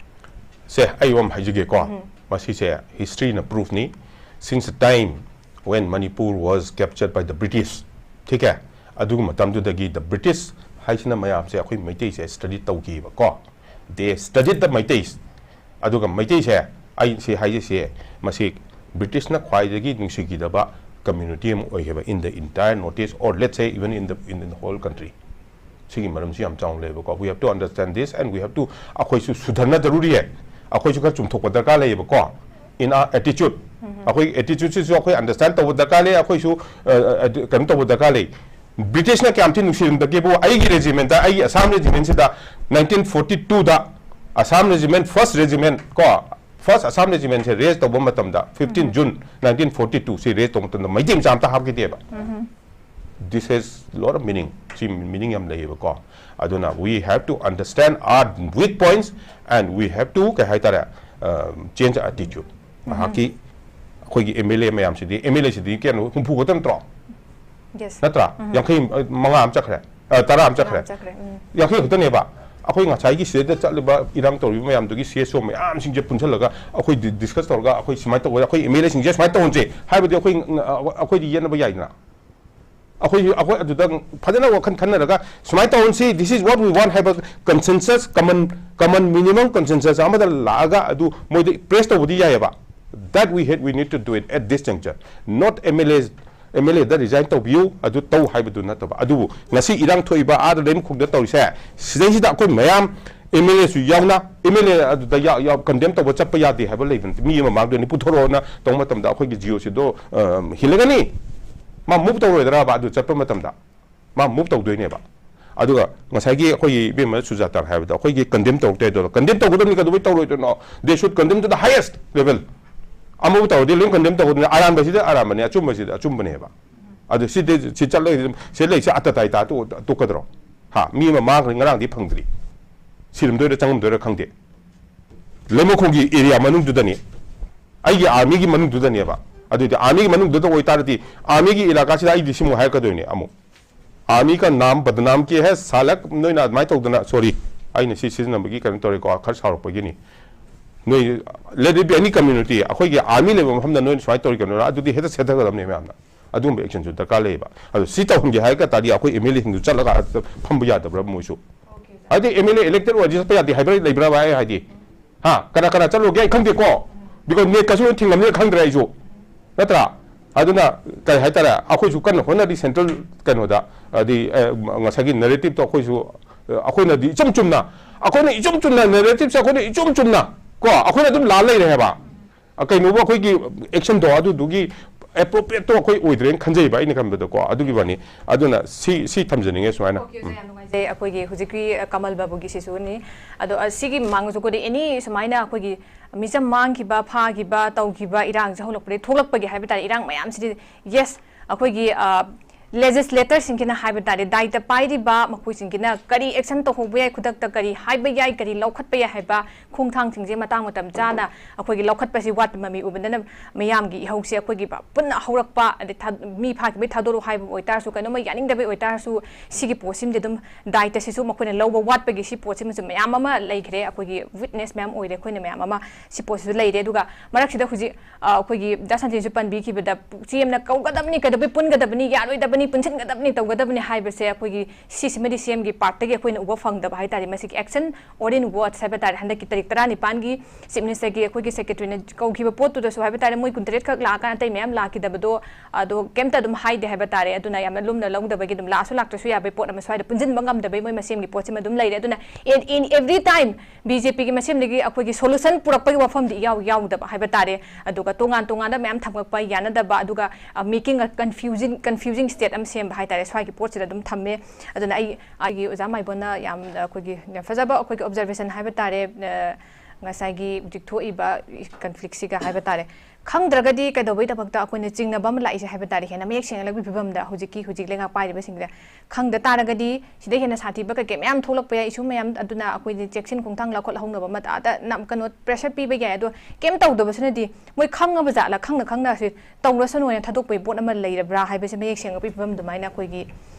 ꯁꯦ, ꯑꯩ ꯋꯥ ꯑꯃ ꯍꯥꯏꯖꯒꯦꯀꯣ꯫ ꯎꯝ꯫ ꯃꯁꯤꯁꯦ history ꯅ proof ꯅꯤ꯫ Since the time when Manipur was captured by the British, ꯊꯤꯛ ꯍꯦ? ꯑꯗꯨꯒꯤ ꯃꯇꯝꯗꯨꯗꯒꯤ the British ꯍꯥꯏꯁꯤꯅ ꯃꯌꯥꯝꯁꯦ ꯑꯩꯈꯣꯏ ꯃꯩꯇꯩꯁꯦ study ꯇꯧꯈꯤꯕꯀꯣ꯫ They studied the Meiteis. ꯑꯗꯨꯒ ꯃꯩꯇꯩꯁꯦ, ꯑꯩ ꯁꯤ ꯍꯥꯏꯖꯩꯁꯦ, ꯃꯁꯤ British ꯅ ꯈ꯭ꯋꯥꯏꯗꯒꯤ ꯅꯨꯡꯁꯤꯈꯤꯗꯕ community ꯑꯃ ꯑꯣꯏꯈꯤꯕ in the entire North East, or let's say even in the, in the whole country. ꯁꯤꯒꯤ ꯃꯔꯝꯁꯤ ꯌꯥꯝ ꯆꯥꯎꯅ ꯂꯩꯌꯦꯕꯀꯣ꯫ We have to understand this and we have to, ꯑꯩꯈꯣꯏꯁꯨ ꯁꯨꯙꯔꯅ ꯖꯔꯨꯔꯤ ꯍꯦ꯫ ꯑꯩꯈꯣꯏꯁꯨ ꯈꯔ ꯆꯨꯝꯊꯣꯛꯄ ꯗꯔꯀꯥꯔ ꯂꯩꯌꯦꯕꯀꯣ꯫ In our attitude, ꯑꯩꯈꯣꯏ attitude ꯁꯤꯁꯨ ꯑꯩꯈꯣꯏ understand ꯇꯧꯕ ꯗꯔꯀꯥꯔ ꯂꯩ, ꯑꯩꯈꯣꯏꯁꯨ ꯑ, ꯑ, ꯀꯩꯅꯣ ꯇꯧꯕ ꯗꯔꯀꯥꯔ ꯂꯩ꯫ ꯕ꯭ꯔꯤꯇꯤꯁꯅ ꯀꯌꯥꯝ ꯊꯤ ꯅꯨꯡꯁꯤꯔꯝꯗꯒꯦꯕꯨ, ꯑꯩꯒꯤ regiment ꯇ, ꯑꯩꯒꯤ Assam regiment ꯁꯤꯗ nineteen forty two ꯗ Assam regiment first regiment ꯀꯣ, first Assam regiment ꯁꯦ raise ꯇꯧꯕ ꯃꯇꯝꯗ, fifteen June nineteen forty two ꯁꯤ raise ꯇꯧꯕ ꯃꯇꯝꯗ ꯃꯩꯇꯩ ꯃꯆꯥ ꯑꯝꯇ ꯍꯥꯞꯈꯤꯗꯦꯕ꯫ This has lot of meaning. ꯁꯤ meaning ꯌꯥꯝ ꯂꯩꯌꯦꯕꯀꯣ꯫ ꯑꯗꯨꯅ we have to understand our weak points and we have to, ꯀꯩ ꯍꯥꯏꯇꯥꯔꯦ, change attitude꯫ ꯃꯍꯥꯛꯀꯤ, ꯑꯩꯈꯣꯏꯒꯤ M L A ꯃꯌꯥꯝꯁꯤꯗꯤ, M L A ꯁꯤꯗꯤ ꯀꯩꯅꯣ, ꯍꯨꯝꯐꯨ ꯈꯛꯇ ꯅꯠꯇ꯭ꯔꯣ? Yes. ꯅꯠꯇ꯭ꯔꯥ? ꯌꯥꯡꯈꯩ, ꯑ, ꯃꯉꯥ ꯑꯃ ꯆꯠꯈ꯭ꯔꯦ, ꯑ, ꯇꯔꯥ ꯑꯃ ꯆꯠꯈ꯭ꯔꯦ꯫ ꯆꯠꯈ꯭ꯔꯦ, ꯎꯝ꯫ ꯌꯥꯡꯈꯩ ꯈꯛꯇꯅꯦꯕ꯫ ꯑꯩꯈꯣꯏ ꯉꯁꯥꯏꯒꯤ ꯁꯤꯗ ꯆꯠꯂꯤꯕ ꯏꯔꯥꯡ ꯇꯧꯔꯤꯕ ꯃꯌꯥꯝꯗꯨꯒꯤ C S O ꯃꯌꯥꯝꯁꯤꯡꯁꯦ ꯄꯨꯟꯁꯜꯂꯒ ꯑꯩꯈꯣꯏ ꯗꯤ-, discuss ꯇꯧꯔꯒ ꯑꯩꯈꯣꯏ ꯁꯨꯃꯥꯏꯅ ꯇꯧꯕ, ꯑꯩꯈꯣꯏ M L A ꯁꯤꯡꯁꯦ ꯁꯨꯃꯥꯏꯅ ꯇꯧꯍꯟꯁꯦ ꯍꯥꯏꯕꯗꯤ ꯑꯩꯈꯣꯏ, ꯑ, ꯑꯩꯈꯣꯏꯗꯤ ꯌꯦꯠꯅꯕ ꯌꯥꯏꯗꯅ꯫ ꯑꯩꯈꯣꯏ, ꯑꯩꯈꯣꯏ ꯑꯗꯨꯗ ꯐꯖꯅ ꯋꯥꯈꯜ ꯈꯟꯅꯔꯒ ꯁꯨꯃꯥꯏꯅ ꯇꯧꯍꯟꯁꯤ, this is what we want ꯍꯥꯏꯕ consensus, common, common minimum consensus ꯑꯃꯗ ꯂꯥꯛꯑꯒ ꯑꯗꯨ ꯃꯣꯏꯗ press ꯇꯧꯕꯗꯤ ꯌꯥꯏꯑꯕ꯫ That we had, we need to do it at this juncture, not M L As, M L A the resign ꯇꯧꯕꯤꯌꯨ, ꯑꯗꯨ ꯇꯧ ꯍꯥꯏꯕꯗꯨ ꯅꯠꯇꯕ꯫ ꯑꯗꯨꯕꯨ ꯉꯁꯤ ꯏꯔꯥꯡ ꯊꯣꯛꯏꯕ ꯑꯥꯗ ꯂꯩꯃꯈꯣꯡꯗ ꯇꯧꯔꯤꯁꯦ, ꯁꯤꯗꯩꯁꯤꯗ ꯑꯩꯈꯣꯏ ꯃꯌꯥꯝ M L A ꯁꯨ ꯌꯥꯎꯅ, M L A ꯑꯗꯨꯗ ꯌꯥ-, ꯌꯥ-, condemn ꯇꯧꯕ ꯆꯠꯄ ꯌꯥꯗꯦ ꯍꯥꯏꯕ ꯂꯩꯕ ꯅꯠꯇꯦ꯫ ꯃꯤ ꯑꯃ ꯃꯥꯡꯗꯣꯏꯅꯤ, ꯄꯨꯊꯣꯔꯛꯑꯣꯅ ꯇꯧꯕ ꯃꯇꯝꯗ ꯑꯩꯈꯣꯏꯒꯤ G O C ꯗꯣ, ꯑ, ꯍꯤꯜꯂꯒꯅꯤ꯫ ꯃꯥ move ꯇꯧꯔꯣꯏꯗ꯭ꯔꯕ ꯑꯗꯨ ꯆꯠꯄ ꯃꯇꯝꯗ? ꯃꯥ move ꯇꯧꯗꯣꯏꯅꯦꯕ꯫ ꯑꯗꯨꯒ ꯉꯁꯥꯏꯒꯤ ꯑꯩꯈꯣꯏꯒꯤ ꯏꯕꯦꯝꯃ ꯁꯨꯖꯥꯇꯥꯅ ꯍꯥꯏꯕꯗꯣ, ꯑꯩꯈꯣꯏꯒꯤ condemn ꯇꯧꯔꯛꯇꯦ ꯍꯥꯏꯗꯣ, condemn ꯇꯧꯒꯗꯕꯅꯤ, ꯀꯩꯗꯧꯕꯩ ꯇꯧꯔꯣꯏꯗꯣꯏꯅꯣ? They should condemn to the highest level. ꯑꯃꯕꯨ ꯇꯧꯔꯗꯤ ꯂꯣꯏ condemn ꯇꯧꯒꯗꯕꯅꯤ꯫ ꯑꯔꯥꯟꯕꯁꯤꯗ ꯑꯔꯥꯟꯕꯅꯤ, ꯑꯆꯨꯝꯕꯁꯤꯗ ꯑꯆꯨꯝꯕꯅꯦꯕ꯫ ꯑꯗꯨ ꯁꯤꯗꯤ, ꯁꯤ ꯆꯠꯂꯒ ꯁꯤ ꯂꯩꯁꯦ ꯑꯇꯇꯥꯏꯇꯥ ꯇꯣꯛ-, ꯇꯣꯛꯀꯗ꯭ꯔꯣ? ꯍꯥ? ꯃꯤ ꯑꯃ ꯃꯥꯡꯈ꯭ꯔꯦ, ꯉꯔꯥꯡꯗꯤ ꯐꯪꯗ꯭ꯔꯤ꯫ ꯁꯤꯔꯝꯗꯣꯏꯔꯥ ꯆꯪꯉꯝꯗꯣꯏꯔꯥ ꯈꯪꯗꯦ꯫ ꯂꯩꯃꯈꯣꯡꯒꯤ area ꯃꯅꯨꯡꯗꯨꯗꯅꯤ, ꯑꯩꯒꯤ army ꯒꯤ ꯃꯅꯨꯡꯗꯨꯗꯅꯦꯕ꯫ ꯑꯗꯨꯗꯤ army ꯒꯤ ꯃꯅꯨꯡꯗꯨꯗ ꯑꯣꯏꯇꯥꯔꯗꯤ, army ꯒꯤ ꯏꯂꯥꯀꯥꯁꯤꯗ ꯑꯩꯗꯤ ꯁꯤꯃꯨꯛ ꯍꯥꯏꯔꯛꯀꯗꯣꯏꯅꯦ ꯑꯃꯨꯛ꯫ Army ꯀ ꯅꯥꯝ ꯕꯗꯅꯥꯝ ꯀꯦ ꯍꯦ ꯁꯥꯂꯛ, ꯅꯣꯏꯅ ꯑꯗꯨꯃꯥꯏꯅ ꯇꯧꯗꯅ, sorry, ꯑꯩꯅ ꯁꯤ ꯁꯤꯖꯤꯟꯅꯕꯒꯤ ꯀꯩꯅꯣ ꯇꯧꯔꯦꯀꯣ, ꯈꯔ ꯁꯥꯎꯔꯛꯄꯒꯤꯅꯤ꯫ ꯅꯣꯏ, let it be any community, ꯑꯩꯈꯣꯏꯒꯤ army ꯂꯩꯕ ꯃꯐꯝꯗ ꯅꯣꯏꯅ ꯁꯨꯃꯥꯏꯅ ꯇꯧꯔꯤ ꯀꯩꯅꯣ, ꯑꯗꯨꯗꯤ ꯍꯦꯛꯇ ꯁꯦꯠꯊꯒꯗꯕꯅꯤ ꯃꯌꯥꯝꯅ꯫ ꯑꯗꯨꯒꯨꯝꯕ action ꯁꯨ ꯗꯔꯀꯥꯔ ꯂꯩꯌꯦꯕ꯫ ꯑꯗꯣ ꯁꯤ ꯇꯧꯍꯟꯒꯦ ꯍꯥꯏꯔꯒ ꯇꯥꯔꯗꯤ ꯑꯩꯈꯣꯏ M L A ꯁꯤꯡꯗꯨ ꯆꯠꯂꯒ ꯑꯗꯨꯗ ꯐꯝꯕ ꯌꯥꯗꯕ꯭ꯔꯥ ꯃꯣꯏꯁꯨ? ꯍꯥꯏꯗꯤ M L A elected ꯑꯣꯏꯔꯗꯤ ꯆꯠꯄ ꯌꯥꯗꯦ ꯍꯥꯏꯕ ꯂꯩꯕ꯭ꯔꯥ ꯚꯥꯏ? ꯑꯩ ꯍꯥꯏꯗꯤ, ꯍꯥ, ꯀꯅꯥ ꯀꯅꯥ ꯆꯠꯂꯨꯒꯦ ꯑꯩ ꯈꯪꯗꯦꯀꯣ, because net ꯀꯁꯨ ꯂꯣꯏ ꯊꯤꯡꯉꯝꯅꯤꯅ ꯈꯪꯗ꯭ꯔꯦ ꯑꯩꯁꯨ, ꯅꯠꯇ꯭ꯔꯥ? ꯑꯗꯨꯅ ꯀꯩ ꯍꯥꯏꯇꯥꯔꯦ, ꯑꯩꯈꯣꯏꯁꯨ ꯀꯟꯅ ꯍꯣꯠꯅꯔꯤ central ꯀꯩꯅꯣꯗ, ꯍꯥꯏꯗꯤ, ꯑ, ꯉꯁꯥꯏꯒꯤ narrative ꯇꯣ ꯑꯩꯈꯣꯏꯁꯨ, ꯑ, ꯑꯩꯈꯣꯏꯅꯗꯤ ꯏꯆꯨꯝ ꯆꯨꯝꯅ, ꯑꯩꯈꯣꯏꯅ ꯏꯆꯨꯝ ꯆꯨꯝꯅ narrative ꯁꯦ ꯑꯩꯈꯣꯏꯅ ꯏꯆꯨꯝ ꯆꯨꯝꯅ ꯀꯣ, ꯑꯩꯈꯣꯏꯅ ꯑꯗꯨꯝ ꯂꯥꯜ ꯂꯩꯔꯦ ꯍꯥꯏꯕ꯫ ꯑ, ꯀꯩꯅꯣꯕꯨ ꯑꯩꯈꯣꯏꯒꯤ actionꯗꯣ ꯑꯗꯨꯗꯨꯒꯤ appropriateꯇꯣ ꯑꯩꯈꯣꯏ ꯑꯣꯏꯗ꯭ꯔꯦꯅ ꯈꯟꯖꯩꯕ, ꯑꯩꯅ ꯈꯟꯕꯗꯀꯣ꯫ ꯑꯗꯨꯒꯤ ꯋꯥꯅꯤ꯫ ꯑꯗꯨꯅ ꯁꯤ, ꯁꯤ ꯊꯝꯖꯅꯤꯡꯉꯦ ꯁꯨꯃꯥꯏꯅ꯫ Okay, ꯑꯣꯖꯥ, ꯎꯝ꯫ ꯌꯥꯝ ꯅꯨꯡꯉꯥꯏꯖꯩ꯫ ꯑꯩꯈꯣꯏꯒꯤ ꯍꯧꯖꯤꯛꯀꯤ, ꯑ, ꯀꯃꯜ ꯕꯥꯕꯨꯒꯤ ꯁꯤꯁꯨꯅꯤ꯫ ꯑꯗꯣ, ꯑ, ꯁꯤꯒꯤ ꯃꯃꯥꯡꯗꯁꯨ ꯑꯩꯈꯣꯏꯗꯤ any ꯁꯨꯃꯥꯏꯅ ꯑꯩꯈꯣꯏꯒꯤ ꯃꯤꯆꯝ ꯃꯥꯡꯈꯤꯕ, ꯐꯥꯈꯤꯕ, ꯇꯧꯈꯤꯕ ꯏꯔꯥꯡꯁꯦ ꯍꯧꯔꯛꯄꯗꯒꯤ, ꯊꯣꯛꯂꯛꯄꯒꯤ ꯍꯥꯏꯕ ꯇꯥꯔꯦ, ꯏꯔꯥꯡ ꯃꯌꯥꯝꯁꯤꯗꯤ, yes, ꯑꯩꯈꯣꯏꯒꯤ, ꯑ, legislatorꯁꯤꯡꯒꯤꯅ ꯍꯥꯏꯕ ꯇꯥꯔꯦ, ꯗꯥꯏꯇ ꯄꯥꯏꯔꯤꯕ ꯃꯈꯣꯏꯁꯤꯡꯒꯤꯅ ꯀꯔꯤ action ꯇꯧꯍꯧꯕ ꯌꯥꯏ, ꯈꯨꯗꯛꯇ ꯀꯔꯤ ꯍꯥꯏꯕ ꯌꯥꯏ, ꯀꯔꯤ ꯂꯧꯈꯠꯄ ꯌꯥꯏ ꯍꯥꯏꯕ ꯈꯣꯡꯊꯥꯡꯁꯤꯡꯁꯦ ꯃꯇꯥꯡ ꯃꯇꯝ ꯆꯥꯅ ꯑꯩꯈꯣꯏꯒꯤ ꯂꯧꯈꯠꯄꯁꯤ ꯋꯥꯠꯄ ꯃꯃꯤ ꯎꯕꯗꯅ ꯃꯤꯌꯥꯝꯒꯤ ꯏꯍꯧꯁꯦ ꯑꯩꯈꯣꯏꯒꯤ ꯄ-, ꯄꯨꯟꯅ ꯍꯧꯔꯛꯄ, ꯑꯗꯩ ꯊꯥ-, ꯃꯤ ꯐꯥꯈꯤꯕꯩ ꯊꯥꯗꯣꯔꯛꯎ ꯍꯥꯏꯕ ꯑꯣꯏꯇꯥꯔꯁꯨ, ꯀꯩꯅꯣꯝꯃ ꯌꯥꯅꯤꯡꯗꯕꯩ ꯑꯣꯏꯇꯥꯔꯁꯨ, ꯁꯤꯒꯤ ꯄꯣꯠꯁꯤꯃꯗꯤ ꯑꯗꯨꯝ ꯗꯥꯏꯇꯁꯤꯁꯨ ꯃꯈꯣꯏꯅ ꯂꯧꯕ ꯋꯥꯠꯄꯒꯤ ꯁꯤ ꯄꯣꯠꯁꯤꯃꯁꯨ ꯃꯌꯥꯝ ꯑꯃ ꯂꯩꯈ꯭ꯔꯦ, ꯑꯩꯈꯣꯏꯒꯤ witness ꯃꯌꯥꯝ ꯑꯣꯏꯔꯦ, ꯑꯩꯈꯣꯏꯅ ꯃꯌꯥꯝ ꯑꯃ ꯁꯤ ꯄꯣꯠꯁꯤꯁꯨ ꯂꯩꯔꯦ꯫ ꯑꯗꯨꯒ ꯃꯔꯛꯁꯤꯗ ꯍꯧꯖꯤꯛ, ꯑ, ꯑꯩꯈꯣꯏꯒꯤ ꯗꯥ ꯁꯟꯇꯤꯅꯁꯨ ꯄꯟꯕꯤꯈꯤꯕꯗ, ꯁꯤ ꯑꯦꯝꯅ ꯀꯧꯒꯗꯕꯅꯤ, ꯀꯩꯗꯧꯕꯩ ꯄꯨꯟꯒꯗꯕꯅꯤ, ꯌꯥꯔꯣꯏꯗꯕꯅꯤ, ꯄꯨꯟꯁꯤꯟꯒꯗꯕꯅꯤ, ꯇꯧꯒꯗꯕꯅꯤ ꯍꯥꯏꯕꯁꯦ ꯑꯩꯈꯣꯏꯒꯤ ꯁꯤꯁꯤꯃꯗꯤ ꯁꯤ ꯑꯦꯝꯒꯤ ꯄꯥꯔꯠꯇꯒꯤ ꯑꯩꯈꯣꯏꯅ ꯎꯕ ꯐꯪꯗꯕ ꯍꯥꯏ ꯇꯥꯔꯦ꯫ ꯃꯁꯤꯒꯤ action or in words ꯍꯥꯏꯕ ꯇꯥꯔꯦ꯫ ꯍꯟꯗꯛꯀꯤ ꯇꯥꯔꯤꯛ ꯇꯔꯥꯅꯤꯄꯥꯟꯒꯤ ꯆꯤꯐ ꯃꯤꯅꯤꯁꯇꯔꯒꯤ ꯑꯩꯈꯣꯏꯒꯤ ꯁꯦꯀ꯭ꯔꯦꯇꯔꯤꯅ ꯀꯧꯈꯤꯕ ꯄꯣꯠꯇꯨꯗꯁꯨ ꯍꯥꯏꯕ ꯇꯥꯔꯦ, ꯃꯣꯏ ꯀꯨꯟꯇꯔꯦꯠ ꯈꯛ ꯂꯥꯛꯑꯀꯥꯟꯗ ꯑꯇꯩ ꯃꯌꯥꯝ ꯂꯥꯛꯈꯤꯗꯕꯗꯣ, ꯑꯗꯣ ꯀꯩꯝꯇ ꯑꯗꯨꯝ ꯍꯥꯏꯗꯦ ꯍꯥꯏꯕ ꯇꯥꯔꯦ꯫ ꯑꯗꯨꯅ ꯌꯥꯝꯅ ꯂꯨꯝꯅ ꯂꯧꯗꯕꯒꯤ ꯑꯗꯨꯝ ꯂꯥꯛꯑꯁꯨ ꯂꯥꯛꯇ꯭ꯔꯁꯨ ꯌꯥꯕꯒꯤ ꯄꯣꯠ ꯑꯃ ꯁ꯭ꯋꯥꯏꯗ ꯄꯨꯟꯁꯤꯟꯕ ꯉꯝꯗꯕꯩ ꯃꯣꯏ ꯃꯁꯦꯟꯒꯤ ꯄꯣꯠꯁꯤꯃ ꯑꯗꯨꯝ ꯂꯩꯔꯦ꯫ ꯑꯗꯨꯅ in, in every time B J ꯄꯤꯒꯤ ꯃꯁꯦꯟꯗꯒꯤ ꯑꯩꯈꯣꯏꯒꯤ solution ꯄꯨꯔꯛꯄꯒꯤ ꯋꯥꯐꯝꯗꯤ ꯏꯌꯥꯎ ꯌꯥꯎꯗꯕ ꯍꯥꯏꯕ ꯇꯥꯔꯦ꯫ ꯑꯗꯨꯒ ꯇꯣꯉꯥꯟ ꯇꯣꯉꯥꯟꯕ ꯃꯌꯥꯝ ꯊꯝꯒꯠꯄ ꯌꯥꯅꯗꯕ, ꯑꯗꯨꯒ, ꯑ, making a confusing, confusing state ꯑꯃ ꯁꯦꯝꯕ ꯍꯥꯏ ꯇꯥꯔꯦ, ꯁ꯭ꯋꯥꯏꯒꯤ ꯄꯣꯠꯁꯤꯗ ꯑꯗꯨꯝ ꯊꯝꯃꯦ꯫ ꯑꯗꯨꯅ ꯑꯩ, ꯑꯩꯒꯤ ꯑꯣꯖꯥ ꯃꯥꯏꯕꯣꯟꯅ ꯌꯥꯝꯅ ꯑꯩꯈꯣꯏꯒꯤ ꯌꯥꯝ ꯐꯖꯕ ꯑꯩꯈꯣꯏꯒꯤ observation ꯍꯥꯏꯕ ꯇꯥꯔꯦ, ꯑ, ꯉꯁꯥꯏꯒꯤ ꯍꯧꯖꯤꯛ ꯊꯣꯛꯏꯕ conflictꯁꯤꯒ ꯍꯥꯏꯕ ꯇꯥꯔꯦ꯫ ꯈꯪꯗ꯭ꯔꯒꯗꯤ ꯀꯩꯗꯧꯕꯩꯗꯃꯛꯇ ꯑꯩꯈꯣꯏꯅ ꯆꯤꯡꯅꯕ ꯑꯃ ꯂꯥꯛꯏꯁꯦ ꯍꯥꯏꯕ ꯇꯥꯔꯦ, ꯍꯦꯟꯅ ꯃꯌꯦꯛ ꯁꯦꯡꯅ ꯂꯩꯕꯒꯤ ꯐꯤꯕꯝꯗ ꯍꯧꯖꯤꯛꯀꯤ, ꯍꯧꯖꯤꯛ ꯂꯩꯉꯥꯛ ꯄꯥꯏꯔꯤꯕꯁꯤꯡꯁꯦ ꯈꯪꯗ ꯇꯥꯔꯒꯗꯤ, ꯁꯤꯗꯩ ꯍꯦꯟꯅ ꯁꯥꯊꯤꯕ ꯀꯩꯀꯩ ꯃꯌꯥꯝ ꯊꯣꯛꯂꯛꯄ ꯌꯥꯏ, issue ꯃꯌꯥꯝ꯫ ꯑꯗꯨꯅ ꯑꯩꯈꯣꯏꯗꯤ ꯆꯦꯛꯁꯤꯟ ꯈꯣꯡꯊꯥꯡ ꯂꯧꯈꯠꯍꯧꯅꯕ ꯑꯃ ꯑꯥꯗ ꯅꯝ-, ꯀꯩꯅꯣ, pressure ꯄꯤꯕ ꯌꯥꯏ꯫ ꯑꯗꯣ ꯀꯩꯝ ꯇꯧꯗꯕꯁꯤꯅꯗꯤ, ꯃꯣꯏ ꯈꯪꯉꯕ ꯖꯥꯠꯂ, ꯈꯪꯅ ꯈꯪꯅ ꯁꯤ ꯇꯧꯔꯁꯅꯨ ꯍꯥꯏꯅ ꯊꯥꯗꯣꯛꯄꯒꯤ ꯄꯣꯠ ꯑꯃ ꯂꯩꯔꯕ꯭ꯔꯥ ꯍꯥꯏꯕꯁꯦ ꯃꯌꯦꯛ ꯁꯦꯡꯉꯛꯄꯒꯤ ꯐꯤꯕꯝ ꯑꯗꯨꯃꯥꯏꯅ ꯑꯩꯈꯣꯏꯒꯤ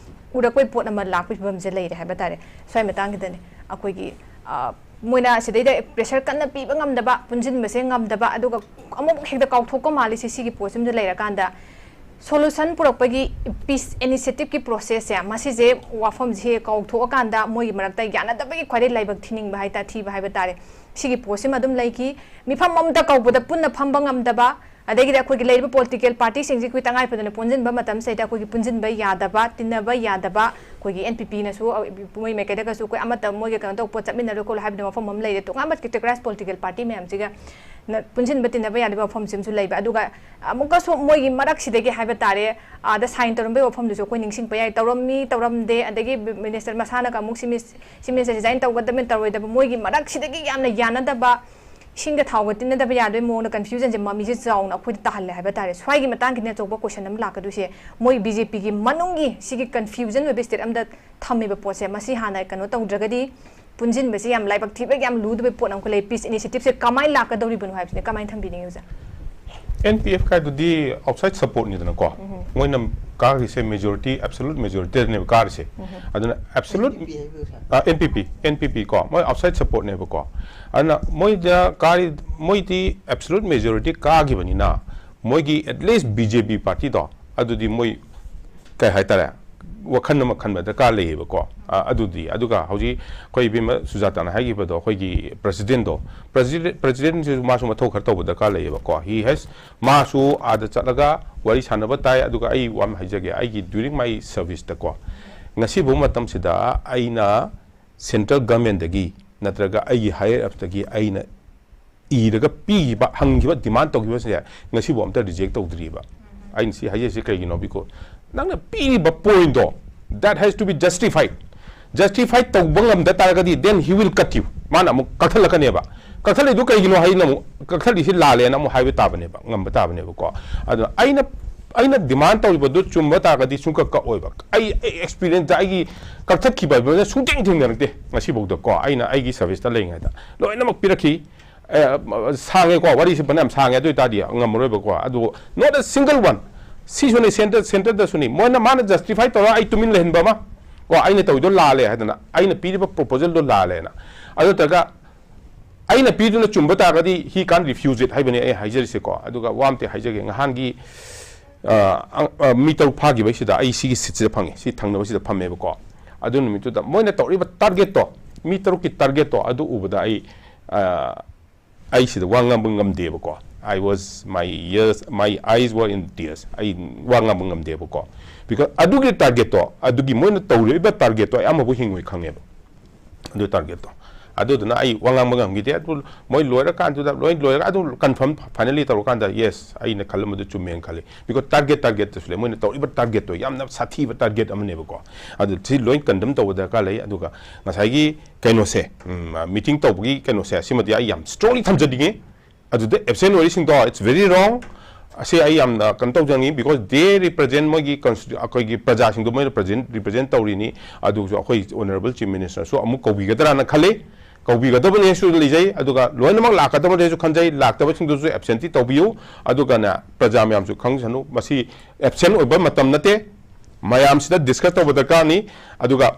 ꯎꯔꯛꯄꯒꯤ ꯄꯣꯠ ꯑꯃ ꯂꯥꯛꯄꯒꯤ ꯐꯤꯕꯝꯁꯦ ꯂꯩꯔꯦ ꯍꯥꯏꯕ ꯇꯥꯔꯦ꯫ ꯁ꯭ꯋꯥꯏ ꯃꯇꯥꯡꯁꯤꯗꯅꯦ ꯑꯩꯈꯣꯏꯒꯤ, ꯑ, ꯃꯣꯏꯅ ꯁꯤꯗꯩꯗ pressure ꯀꯟꯅ ꯄꯤꯕ ꯉꯝꯗꯕ, ꯄꯨꯟꯁꯤꯟꯕꯁꯦ ꯉꯝꯗꯕ, ꯑꯗꯨꯒ ꯑꯃꯨꯛ ꯍꯦꯛꯇ ꯀꯥꯎꯊꯣꯛꯄ ꯃꯥꯜꯂꯤꯁꯦ, ꯁꯤꯒꯤ ꯄꯣꯠꯁꯤꯃꯗ ꯂꯩꯔꯀꯥꯟꯗ solution ꯄꯨꯔꯛꯄꯒꯤ peace initiativeꯀꯤ processꯁꯦ, ꯃꯁꯤꯁꯦ ꯋꯥꯐꯝꯁꯦ ꯀꯥꯎꯊꯣꯛꯑꯀꯥꯟꯗ ꯃꯣꯏꯒꯤ ꯃꯔꯛꯇ ꯌꯥꯅꯗꯕꯒꯤ ꯈ꯭ꯋꯥꯏꯗꯩ ꯂꯥꯏꯕꯛ ꯊꯤꯅꯤꯡꯕ ꯍꯥꯏ ꯇꯥ-, ꯊꯤꯕ ꯍꯥꯏꯕ ꯇꯥꯔꯦ꯫ ꯁꯤꯒꯤ ꯄꯣꯠꯁꯤꯃ ꯑꯗꯨꯝ ꯂꯩꯈꯤ꯫ ꯃꯤꯐꯝ ꯑꯃꯇ ꯀꯧꯕꯗ ꯄꯨꯟꯅ ꯐꯝꯕ ꯉꯝꯗꯕ, ꯑꯗꯒꯤꯗꯤ ꯑꯩꯈꯣꯏꯒꯤ ꯂꯩꯔꯤꯕ ꯄꯣꯂꯤꯇꯤꯀꯦꯜ ꯄꯥꯔꯇꯤꯁꯤꯡꯁꯤ ꯑꯩꯈꯣꯏ ꯇꯉꯥꯏ ꯐꯗꯅ ꯄꯨꯟꯁꯤꯟꯕ ꯃꯇꯝꯁꯤꯗ ꯑꯩꯈꯣꯏꯒꯤ ꯄꯨꯟꯁꯤꯟꯕ ꯌꯥꯗꯕ, ꯇꯤꯟꯅꯕ ꯌꯥꯗꯕ, ꯑꯩꯈꯣꯏꯒꯤ ꯑꯦꯟ ꯄꯤ ꯄꯤꯅꯁꯨ ꯃꯣꯏ ꯃꯥꯏꯀꯩꯗꯒꯁꯨ ꯑꯩꯈꯣꯏ ꯑꯃꯠꯇ ꯃꯣꯏꯒ ꯀꯩꯅꯣ ꯇꯧꯕ ꯄꯣꯠ ꯆꯠꯃꯤꯟꯅꯔꯣꯏ ꯈꯣꯠꯂꯣ ꯍꯥꯏꯕꯗꯤ ꯃꯐꯝ ꯑꯃ ꯂꯩꯔꯦ꯫ ꯇꯣꯉꯥꯟꯕ ꯀꯦꯇꯦꯒꯣꯔꯥꯏꯁ ꯄꯣꯂꯤꯇꯤꯀꯦꯜ ꯄꯥꯔꯇꯤ ꯃꯌꯥꯝꯁꯤꯒ ꯅ-, ꯄꯨꯟꯁꯤꯟꯕ ꯇꯤꯟꯅꯕ ꯌꯥꯗꯕ ꯃꯐꯝꯁꯤꯃꯁꯨ ꯂꯩꯕ꯫ ꯑꯗꯨꯒ ꯑꯃꯨꯛꯀꯁꯨ ꯃꯣꯏꯒꯤ ꯃꯔꯛꯁꯤꯗꯒꯤ ꯍꯥꯏꯕ ꯇꯥꯔꯦ, ꯑꯥꯗ ꯁꯥꯏꯟ ꯇꯧꯔꯝꯕꯒꯤ ꯋꯥꯐꯝꯗꯨꯁꯨ ꯑꯩꯈꯣꯏ ꯅꯤꯡꯁꯤꯡꯕ ꯌꯥꯏ꯫ ꯇꯧꯔꯝꯃꯤ, ꯇꯧꯔꯝꯗꯦ, ꯑꯗꯒꯤ ꯃꯤꯅꯤꯁꯇꯔ ꯃꯁꯥꯅꯒ ꯑꯃꯨꯛ ꯁꯤ ꯃꯤꯁ-, ꯁꯤ ꯃꯤꯅꯤꯁꯇꯔ ꯔꯤꯖꯥꯏꯟ ꯇꯧꯒꯗꯕꯅꯤ, ꯇꯧꯔꯣꯏꯗꯕ, ꯃꯣꯏꯒꯤ ꯃꯔꯛꯁꯤꯗꯒꯤ ꯌꯥꯝꯅ ꯌꯥꯅꯗꯕ, ꯏꯁꯤꯡꯗ ꯊꯥꯎꯒ ꯇꯤꯟꯅꯗꯕ ꯌꯥꯗꯕꯒꯤ ꯃꯑꯣꯡꯗ ꯀꯟꯐ꯭ꯌꯨꯖꯟꯁꯦ ꯃꯃꯤꯁꯦ ꯆꯥꯎꯅ ꯑꯩꯈꯣꯏꯗ ꯇꯥꯍꯜꯂꯦ ꯍꯥꯏꯕ ꯇꯥꯔꯦ꯫ ꯁ꯭ꯋꯥꯏꯒꯤ ꯃꯇꯥꯡꯒꯤꯅꯦ ꯑꯆꯧꯕ ꯀꯣꯏꯁꯟ ꯑꯃ ꯂꯥꯛꯀꯗꯣꯏꯁꯦ, ꯃꯣꯏ ꯕꯤ ꯖꯦ ꯄꯤꯒꯤ ꯃꯅꯨꯡꯒꯤ ꯁꯤꯒꯤ ꯀꯟꯐ꯭ꯌꯨꯖꯟ ꯑꯣꯏꯕ ꯁ꯭ꯇꯦꯠ ꯑꯃꯗ ꯊꯝꯃꯤꯕ ꯄꯣꯠꯁꯦ, ꯃꯁꯤ ꯍꯥꯟꯅ ꯀꯩꯅꯣ ꯇꯧꯗ꯭ꯔꯒꯗꯤ, ꯄꯨꯟꯁꯤꯟꯕꯁꯤ ꯌꯥꯝ ꯂꯥꯏꯕꯛ ꯊꯤꯕꯒꯤ ꯌꯥꯝ ꯂꯨꯗꯕ ꯄꯣꯠ ꯑꯃꯈꯛ ꯂꯩ꯫ ꯄꯤꯁ ꯏꯅꯤꯁꯤꯌꯦꯇꯤꯚꯁꯦ ꯀꯃꯥꯏꯅ ꯂꯥꯛꯀꯗꯧꯔꯤꯕꯅꯣ ꯍꯥꯏꯕꯁꯤꯅꯦ꯫ ꯀꯃꯥꯏꯅ ꯊꯝꯕꯤꯅꯤꯡꯉꯤ ꯑꯣꯖꯥ? ꯑꯦꯟ ꯄꯤ ꯑꯦꯐ ꯀꯥꯏꯗꯨꯗꯤ ꯑꯥꯎꯠꯁꯥꯏꯠ ꯁꯞꯄꯣꯔꯠꯅꯤꯗꯅꯀꯣ꯫ ꯃꯣꯏꯅ ꯀꯥꯈ꯭ꯔꯤꯁꯦ ꯃꯦꯖꯣꯔꯤꯇꯤ, ꯑꯦꯕꯁꯣꯂꯨꯠ ꯃꯦꯖꯣꯔꯤꯇꯤꯅꯦꯕ ꯀꯥꯔꯤꯁꯦ꯫ ꯑꯗꯨꯅ ꯑꯦꯕꯁꯣꯂꯨꯠ, ꯑꯦꯟ ꯄꯤ ꯄꯤ ꯀꯣ, ꯃꯣꯏ ꯑꯥꯎꯠꯁꯥꯏꯠ ꯁꯞꯄꯣꯔꯠꯅꯦꯕꯀꯣ꯫ ꯑꯗꯨꯅ ꯃꯣꯏꯗ ꯀꯥꯔꯤ, ꯃꯣꯏꯗꯤ ꯑꯦꯕꯁꯣꯂꯨꯠ ꯃꯦꯖꯣꯔꯤꯇꯤ ꯀꯥꯈꯤꯕꯅꯤꯅ, ꯃꯣꯏꯒꯤ ꯑꯦꯠꯂꯤꯁ ꯕꯤ ꯖꯦ ꯄꯤ ꯄꯥꯔꯇꯤꯗꯣ, ꯑꯗꯨꯗꯤ ꯃꯣꯏ ꯀꯩ ꯍꯥꯏꯇꯥꯔꯦ, ꯋꯥꯈꯜ ꯑꯃ ꯈꯟꯕ ꯗꯔꯀꯥꯔ ꯂꯩꯌꯦꯕꯀꯣ꯫ ꯑ, ꯑꯗꯨꯗꯤ, ꯑꯗꯨꯒ ꯍꯧꯖꯤꯛ ꯑꯩꯈꯣꯏ ꯏꯕꯦꯝꯃ ꯁꯨꯖꯥꯇꯥꯅ ꯍꯥꯏꯈꯤꯕꯗꯣ, ꯑꯩꯈꯣꯏꯒꯤ ꯄ꯭ꯔꯁꯤꯗꯦꯟꯗꯣ, ꯄ꯭ꯔꯁꯤꯗꯦꯟ, ꯄ꯭ꯔꯁꯤꯗꯦꯟꯁꯤꯁꯨ ꯃꯥꯁꯨ ꯃꯊꯧ ꯈꯔ ꯇꯧꯕ ꯗꯔꯀꯥꯔ ꯂꯩꯌꯦꯕꯀꯣ꯫ He has, ꯃꯥꯁꯨ ꯑꯥꯗ ꯆꯠꯂꯒ ꯋꯥꯔꯤ ꯁꯥꯟꯅꯕ ꯇꯥꯏ꯫ ꯑꯗꯨꯒ ꯑꯩ ꯋꯥ ꯑꯃ ꯍꯥꯏꯖꯒꯦ, ꯑꯩꯒꯤ during my serviceꯇꯀꯣ, ꯉꯁꯤꯐꯥꯎ ꯃꯇꯝꯁꯤꯗ ꯑꯩꯅ ꯁꯦꯟꯇ꯭ꯔꯦꯜ ꯒꯚꯔꯟꯃꯦꯟꯗꯒꯤ ꯅꯠꯇ꯭ꯔꯒ ꯑꯩꯒꯤ ꯍꯥꯏꯌꯔ ꯑꯞꯇꯒꯤ ꯑꯩꯅ ꯏꯔꯒ ꯄꯤꯈꯤꯕ, ꯍꯪꯈꯤꯕ, ꯗꯤꯃꯥꯟ ꯇꯧꯈꯤꯕꯁꯦ ꯉꯁꯤꯐꯥꯎ ꯑꯝꯇ ꯔꯤꯖꯦꯛ ꯇꯧꯗ꯭ꯔꯤꯕ꯫ ꯑꯩꯅ ꯁꯤ ꯍꯥꯏꯖꯔꯤꯁꯦ ꯀꯩꯒꯤꯅꯣ? Because ꯅꯪꯅ ꯄꯤꯔꯤꯕ ꯄꯣꯏꯟꯗꯣ, that has to be justified. Justify ꯇꯧꯕ ꯉꯝꯗ ꯇꯥꯔꯒꯗꯤ, then he will cut you. ꯃꯥꯅ ꯑꯃꯨꯛ ꯀꯛꯊꯠꯂꯛꯀꯅꯦꯕ꯫ ꯀꯛꯊꯠꯂꯤꯗꯨ ꯀꯩꯒꯤꯅꯣ ꯍꯥꯏꯅ ꯑꯃꯨꯛ, ꯀꯛꯊꯠꯂꯤꯁꯤ ꯂꯥꯜꯂꯦꯅ ꯑꯃꯨꯛ ꯍꯥꯏꯕ ꯇꯥꯕꯅꯦꯕ, ꯉꯝꯕ ꯇꯥꯕꯅꯦꯕꯀꯣ꯫ ꯑꯗꯨꯅ ꯑꯩꯅ, ꯑꯩꯅ ꯗꯤꯃꯥꯟ ꯇꯧꯔꯤꯕꯗꯨ ꯆꯨꯝꯕ ꯇꯥꯔꯒꯗꯤ ꯁꯨꯡꯀꯛ ꯀꯛꯑꯣꯏꯕ꯫ ꯑꯩ, ꯑꯩ ꯑꯦꯛꯁꯄꯤꯔꯤꯌꯦꯟꯁꯇ ꯑꯩꯒꯤ ꯀꯛꯊꯠꯈꯤꯕ ꯍꯥꯏꯕꯗꯨꯅ ꯁꯨꯡꯊꯦꯡ ꯊꯦꯡꯅꯔꯛꯇꯦ ꯉꯁꯤꯐꯥꯎꯗꯀꯣ꯫ ꯑꯩꯅ ꯑꯩꯒꯤ ꯁꯔꯚꯤꯁꯇ ꯂꯩꯔꯤꯉꯩꯗ ꯂꯣꯏꯅꯃꯛ ꯄꯤꯔꯛꯈꯤ꯫ ꯑꯦ, ꯁꯥꯡꯉꯦꯀꯣ, ꯋꯥꯔꯤꯁꯤ ꯐꯅꯌꯥꯝ ꯁꯥꯡꯉꯦ꯫ ꯑꯗꯨ ꯑꯣꯏꯇꯥꯔꯗꯤ ꯉꯝꯃꯔꯣꯏꯕꯀꯣ꯫ ꯑꯗꯨ not a single one, ꯁꯤꯁꯨꯅꯤ, ꯁꯦꯟꯇꯔ, ꯁꯦꯟꯇꯔꯗꯁꯨꯅꯤ, ꯃꯣꯏꯅ, ꯃꯥꯅ ꯖꯁꯇꯤꯐꯥꯏ ꯇꯧꯔꯒ ꯑꯩ ꯇꯨꯃꯤꯟ ꯂꯩꯍꯟꯕ ꯑꯃ, ꯀꯣ, ꯑꯩꯅ ꯇꯧꯔꯤꯗꯣ ꯂꯥꯜꯂꯦ ꯍꯥꯏꯗꯅ, ꯑꯩꯅ ꯄꯤꯔꯤꯕ ꯄ꯭ꯔꯣꯄꯣꯖꯦꯜꯗꯣ ꯂꯥꯜꯂꯦꯅ꯫ ꯑꯗꯨ ꯅꯠꯇ꯭ꯔꯒ ꯑꯩꯅ ꯄꯤꯗꯨꯅ ꯆꯨꯝꯕ ꯇꯥꯔꯒꯗꯤ, he can't refuse it ꯍꯥꯏꯕꯅꯤ ꯑꯩ ꯍꯥꯏꯖꯔꯤꯁꯦꯀꯣ꯫ ꯑꯗꯨꯒ ꯋꯥ ꯑꯝꯇ ꯍꯥꯏꯖꯒꯦ, ꯉꯍꯥꯟꯒꯤ, ꯑ, ꯑ, ꯃꯤ ꯇꯔꯨꯛ ꯐꯥꯈꯤꯕꯩꯁꯤꯗ ꯑꯩ ꯁꯤꯒꯤ ꯁꯤꯠꯁꯤꯗ ꯐꯪꯉꯦ, ꯁꯤ ꯊꯪꯅꯕꯁꯤꯗ ꯐꯝꯃꯦꯕꯀꯣ꯫ ꯑꯗꯨ ꯅꯨꯃꯤꯠꯇꯨꯗ ꯃꯣꯏꯅ ꯇꯧꯔꯤꯕ ꯇꯥꯔꯒꯦꯠꯇꯣ, ꯃꯤ ꯇꯔꯨꯛꯀꯤ ꯇꯥꯔꯒꯦꯠꯇꯣ ꯑꯗꯨ ꯎꯕꯗ ꯑꯩ, ꯑ, ꯑꯩ ꯁꯤꯗ ꯋꯥ ꯉꯥꯡꯕ ꯉꯝꯗꯦꯕꯀꯣ꯫ I was, my ears, my eyes were in tears. ꯑꯩ ꯋꯥ ꯉꯥꯡꯕ ꯉꯝꯗꯦꯕꯀꯣ꯫ Because ꯑꯗꯨꯒꯤ target ꯇꯣ, ꯑꯗꯨꯒꯤ ꯃꯣꯏꯅ ꯇꯧꯔꯤꯕ target ꯇꯣ ꯑꯩ ꯑꯃꯐꯥꯎ ꯍꯤꯡꯉꯣꯏ ꯈꯪꯉꯦꯕ꯫ ꯑꯗꯨ target ꯇꯣ꯫ ꯑꯗꯨꯗꯨꯅ ꯑꯩ ꯋꯥ ꯉꯥꯡꯕ ꯉꯝꯈꯤꯗꯦ꯫ ꯑꯗꯨ ꯃꯣꯏ ꯂꯣꯏꯔꯀꯥꯟꯗꯨꯗ, ꯂꯣꯏ ꯂꯣꯏꯔꯒ ꯑꯗꯨ confirm finally ꯇꯧꯔꯀꯥꯟꯗ, yes, ꯑꯩꯅ ꯈꯜꯂꯝꯕꯗꯨ ꯆꯨꯝꯃꯦꯅ ꯈꯜꯂꯤ꯫ Because target, target ꯇꯁꯨ ꯂꯩ꯫ ꯃꯣꯏꯅ ꯇꯧꯔꯤꯕ target ꯇꯣ ꯌꯥꯝꯅ ꯁꯥꯊꯤꯕ target ꯑꯃꯅꯦꯕꯀꯣ꯫ ꯑꯗꯨ ꯁꯤ ꯂꯣꯏ condemn ꯇꯧꯕ ꯗꯔꯀꯥꯔ ꯂꯩ꯫ ꯑꯗꯨꯒ ꯉꯁꯥꯏꯒꯤ ꯀꯩꯅꯣꯁꯦ, ꯎꯝ, meeting ꯇꯧꯕꯒꯤ ꯀꯩꯅꯣꯁꯦ, ꯁꯤꯃꯗꯤ ꯑꯩ ꯌꯥꯝ strongly ꯊꯝꯖꯅꯤꯡꯉꯤ꯫ ꯑꯗꯨꯗ absent ꯑꯣꯏꯔꯤꯁꯤꯡꯗꯣ, it's very wrong꯫ ꯑꯁꯤ ꯑꯩ ꯌꯥꯝꯅ ꯀꯩꯅꯣ ꯇꯧꯖꯅꯤꯡꯉꯤ, because they represent ꯃꯣꯏꯒꯤ constitu-, ꯑꯩꯈꯣꯏꯒꯤ ꯄ꯭ꯔꯖꯥꯁꯤꯡꯗꯣ ꯃꯣꯏꯅ represent, represent ꯇꯧꯔꯤꯅꯤ꯫ ꯑꯗꯨꯁꯨ ꯑꯩꯈꯣꯏ Honourable Chief Minister ꯁꯨ ꯑꯃꯨꯛ ꯀꯧꯕꯤꯒꯗ꯭ꯔꯥꯅ ꯈꯜꯂꯤ꯫ ꯀꯧꯕꯤꯒꯗꯕꯅꯦꯁꯨ ꯂꯩꯖꯩ, ꯑꯗꯨꯒ ꯂꯣꯏꯅꯃꯛ ꯂꯥꯛꯀꯗꯕꯅꯦꯁꯨ ꯈꯟꯖꯩ꯫ ꯂꯥꯛꯇꯕꯁꯤꯡꯗꯨꯁꯨ absentee ꯇꯧꯕꯤꯌꯨ꯫ ꯑꯗꯨꯒꯅꯦ, ꯄ꯭ꯔꯖꯥ ꯃꯌꯥꯝꯁꯨ ꯈꯪꯁꯅꯨ, ꯃꯁꯤ absent ꯑꯣꯏꯕ ꯃꯇꯝ ꯅꯠꯇꯦ꯫ ꯃꯌꯥꯝꯁꯤꯗ discuss ꯇꯧꯕ ꯗꯔꯀꯥꯔꯅꯤ꯫ ꯑꯗꯨꯒ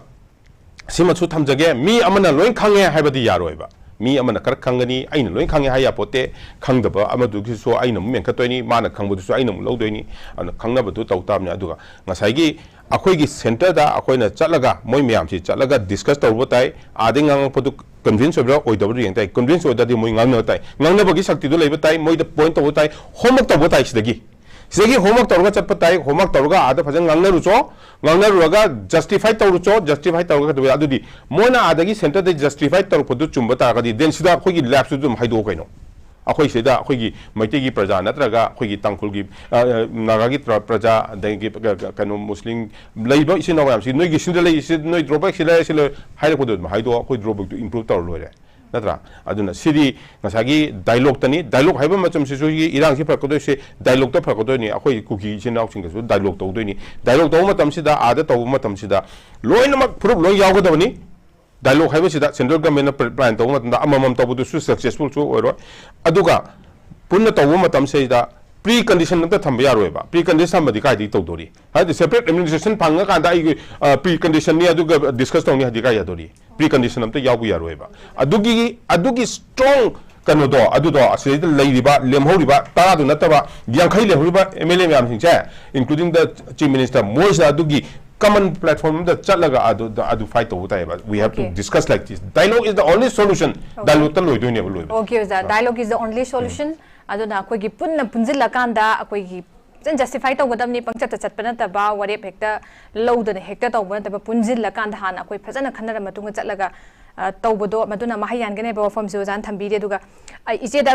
ꯁꯤꯃꯁꯨ ꯊꯝꯖꯒꯦ, ꯃꯤ ꯑꯃꯅ ꯂꯣꯏ ꯈꯪꯉꯦ ꯍꯥꯏꯕꯗꯤ ꯌꯥꯔꯣꯏꯕ꯫ ꯃꯤ ꯑꯃꯅ ꯈꯔ ꯈꯪꯒꯅꯤ, ꯑꯩꯅ ꯂꯣꯏ ꯈꯪꯉꯦ ꯍꯥꯏ ꯌꯥꯄꯣꯠꯇꯦ꯫ ꯈꯪꯗꯕ ꯑꯃꯗꯨꯒꯤꯁꯨ ꯑꯩꯅ ꯑꯃꯨꯛ ꯃꯦꯟꯈꯠꯇꯣꯏꯅꯤ, ꯃꯥꯅ ꯈꯪꯕꯗꯨꯁꯨ ꯑꯩꯅ ꯑꯃꯨꯛ ꯂꯧꯗꯣꯏꯅꯤ꯫ ꯑꯗꯨꯅ ꯈꯪꯅꯕꯗꯨ ꯇꯧ ꯇꯥꯕꯅꯤ꯫ ꯑꯗꯨꯒ ꯉꯁꯥꯏꯒꯤ ꯑꯩꯈꯣꯏꯒꯤ centre ꯗ ꯑꯩꯈꯣꯏꯅ ꯆꯠꯂꯒ, ꯃꯣꯏ ꯃꯌꯥꯝꯁꯤ ꯆꯠꯂꯒ discuss ꯇꯧꯔꯨꯕ ꯇꯥꯏ, ꯑꯥꯗꯩ ꯉꯥꯡꯉꯛꯄꯗꯨ convince ꯑꯣꯏꯕ꯭ꯔꯥ ꯑꯣꯏꯗꯕ꯭ꯔꯥ ꯌꯦꯡ ꯇꯥꯏ꯫ Convince ꯑꯣꯏꯗ꯭ꯔꯗꯤ ꯃꯣꯏ ꯉꯥꯡꯅꯕ ꯇꯥꯏ, ꯉꯥꯡꯅꯕꯒꯤ ꯁꯛꯇꯤꯗꯨ ꯂꯩꯕ ꯇꯥꯏ, ꯃꯣꯏꯗ point ꯇꯧꯕ ꯇꯥꯏ, homework ꯇꯧꯕ ꯇꯥꯏ꯫ ꯁꯤꯗꯒꯤ ꯁꯤꯗꯒꯤ homework ꯇꯧꯔꯒ ꯆꯠꯄ ꯇꯥꯏ, homework ꯇꯧꯔꯒ ꯑꯥꯗ ꯐꯖꯅ ꯉꯥꯡꯅꯔꯨꯆꯣ, ꯉꯥꯡꯅꯔꯨꯔꯒ justify ꯇꯧꯔꯨꯆꯣ, justify ꯇꯧꯔꯒ ꯀꯩꯗꯧꯕ ꯌꯥꯏ? ꯑꯗꯨꯗꯤ ꯃꯣꯏꯅ ꯑꯥꯗꯒꯤ centre ꯗ justify ꯇꯧꯔꯛꯄꯗꯨ ꯆꯨꯝꯕ ꯇꯥꯔꯒꯗꯤ, then ꯁꯤꯗ ꯑꯩꯈꯣꯏꯒꯤ ꯂꯦꯞꯁꯇꯨ ꯑꯗꯨꯝ ꯍꯥꯏꯗꯣꯛꯑꯣ ꯀꯩꯅꯣ꯫ ꯑꯩꯈꯣꯏ ꯁꯤꯗ ꯑꯩꯈꯣꯏꯒꯤ ꯃꯩꯇꯩꯒꯤ ꯄ꯭ꯔꯖꯥ ꯅꯠꯇ꯭ꯔꯒ ꯑꯩꯈꯣꯏꯒꯤ ꯇꯥꯡꯈꯨꯜꯒꯤ, ꯑ, ꯑ, ꯅꯥꯒꯥꯒꯤ ꯇ꯭ꯔ-, ꯄ꯭ꯔꯖꯥ, ꯑꯗꯒꯤ ꯀ-, ꯀ-, ꯀꯩꯅꯣ, ꯃꯨꯁꯂꯤꯝ ꯂꯩꯕ ꯏꯆꯤꯟ ꯏꯅꯥꯎ ꯃꯌꯥꯝꯁꯤ, ꯅꯣꯏꯒꯤ ꯁꯤꯗ ꯂꯩ, ꯁꯤ ꯅꯣꯏ drawback ꯁꯤ ꯂꯩ, ꯁꯤ ꯂꯩ ꯍꯥꯏꯔꯛꯄꯗꯣ ꯑꯗꯨꯝ ꯍꯥꯏꯗꯣꯛꯑꯣ, ꯑꯩꯈꯣꯏ drawback ꯇꯨ improve ꯇꯧꯔ ꯂꯣꯏꯔꯦ꯫ ꯅꯠꯇ꯭ꯔꯥ? ꯑꯗꯨꯅ ꯁꯤꯗꯤ ꯉꯁꯥꯏꯒꯤ dialogue ꯇꯅꯤ꯫ Dialogue ꯍꯥꯏꯕ ꯃꯇꯝꯁꯤꯁꯨ ꯁꯤꯒꯤ ꯏꯔꯥꯡꯁꯤ ꯐꯔꯛꯀꯗꯣꯏꯁꯦ dialogue ꯇ ꯐꯔꯛꯀꯗꯣꯏꯅꯤ꯫ ꯑꯩꯈꯣꯏ ꯀꯨꯀꯤ ꯏꯆꯤꯟ ꯏꯅꯥꯎꯁꯤꯡꯒꯁꯨ dialogue ꯇꯧꯗꯣꯏꯅꯤ꯫ Dialogue ꯇꯧꯕ ꯃꯇꯝꯁꯤꯗ, ꯑꯥꯗ ꯇꯧꯕ ꯃꯇꯝꯁꯤꯗ ꯂꯣꯏꯅꯃꯛ ꯐꯨꯔꯨꯞ ꯂꯣꯏ ꯌꯥꯎꯒꯗꯕꯅꯤ꯫ Dialogue ꯍꯥꯏꯕꯁꯤꯗ central government ꯅ plan ꯇꯧꯕ ꯃꯇꯝꯗ ꯑꯃꯃꯝ ꯇꯧꯕꯗꯨꯁꯨ successful ꯁꯨ ꯑꯣꯏꯔꯣꯏ꯫ ꯑꯗꯨꯒ ꯄꯨꯟꯅ ꯇꯧꯕ ꯃꯇꯝꯁꯤꯗ pre condition ꯑꯝꯇ ꯊꯝꯕ ꯌꯥꯔꯣꯏꯕ꯫ Pre condition ꯊꯝꯕꯗꯤ ꯀꯥꯏꯗꯒꯤ ꯇꯧꯗꯣꯔꯤ? ꯍꯥꯏꯗꯤ separate administration ꯐꯪꯉꯀꯥꯟꯗ ꯑꯩꯒꯤ, ꯑ, pre condition ꯅꯤ ꯑꯗꯨꯒ discuss ꯇꯧꯅꯤ ꯍꯥꯏꯗꯤ ꯀꯥꯏ ꯌꯥꯗꯣꯔꯤ? Pre condition ꯑꯝꯇ ꯌꯥꯎꯕ ꯌꯥꯔꯣꯏꯕ꯫ ꯑꯗꯨꯒꯤ, ꯑꯗꯨꯒꯤ strong ꯀꯩꯅꯣꯗꯣ, ꯑꯗꯨꯗꯣ ꯑꯁꯤꯗꯩꯗ ꯂꯩꯔꯤꯕ, ꯂꯦꯝꯍꯧꯔꯤꯕ ꯇꯔꯥꯗꯨ ꯅꯠꯇꯕ ꯌꯥꯡꯈꯩ ꯂꯦꯝꯍꯧꯔꯤꯕ M L A ꯃꯌꯥꯝꯁꯤꯡꯁꯦ, including the Chief Minister, ꯃꯣꯏꯁꯤꯗ ꯑꯗꯨꯒꯤ common platform ꯑꯃꯗ ꯆꯠꯂꯒ ꯑꯗꯨ, ꯑꯗꯨ fight ꯇꯧꯕ ꯇꯥꯏꯌꯦꯕ꯫ We have to Okay. discuss like this. Dialogue is the only solution. Okay. Dialogue ꯇ ꯂꯣꯏꯗꯣꯏꯅꯦꯕ ꯂꯣꯏꯕ꯫ Okay, ꯑꯣꯖꯥ꯫ Dialogue is the only solution. ꯑꯗꯨꯅ ꯑꯩꯈꯣꯏꯒꯤ ꯄꯨꯟꯅ ꯄꯨꯟꯁꯤꯜꯂꯀꯥꯟꯗ ꯑꯩꯈꯣꯏꯒꯤ ꯐꯖꯅ ꯖꯁꯇꯤꯐꯥꯏ ꯇꯧꯒꯗꯕꯅꯤ꯫ ꯄꯪꯆꯠꯇ ꯆꯠꯄ ꯅꯠꯇꯕ, ꯋꯥꯔꯦꯞ ꯍꯦꯛꯇ ꯂꯧꯗꯅ ꯍꯦꯛꯇ ꯇꯧꯕ ꯅꯠꯇꯕ, ꯄꯨꯟꯁꯤꯜꯂꯀꯥꯟꯗ ꯍꯥꯟꯅ ꯑꯩꯈꯣꯏ ꯐꯖꯅ ꯈꯟꯅꯔ ꯃꯇꯨꯡꯗ ꯆꯠꯂꯒ ꯑ, ꯇꯧꯕꯗꯣ, ꯃꯗꯨꯅ ꯃꯍꯩ ꯌꯥꯟꯒꯅꯤ ꯍꯥꯏꯕ ꯋꯥꯐꯝꯁꯤ ꯑꯣꯖꯥꯅ ꯊꯝꯕꯤꯔꯤ꯫ ꯑꯗꯨꯒ ꯑꯩ ꯏꯆꯦꯗ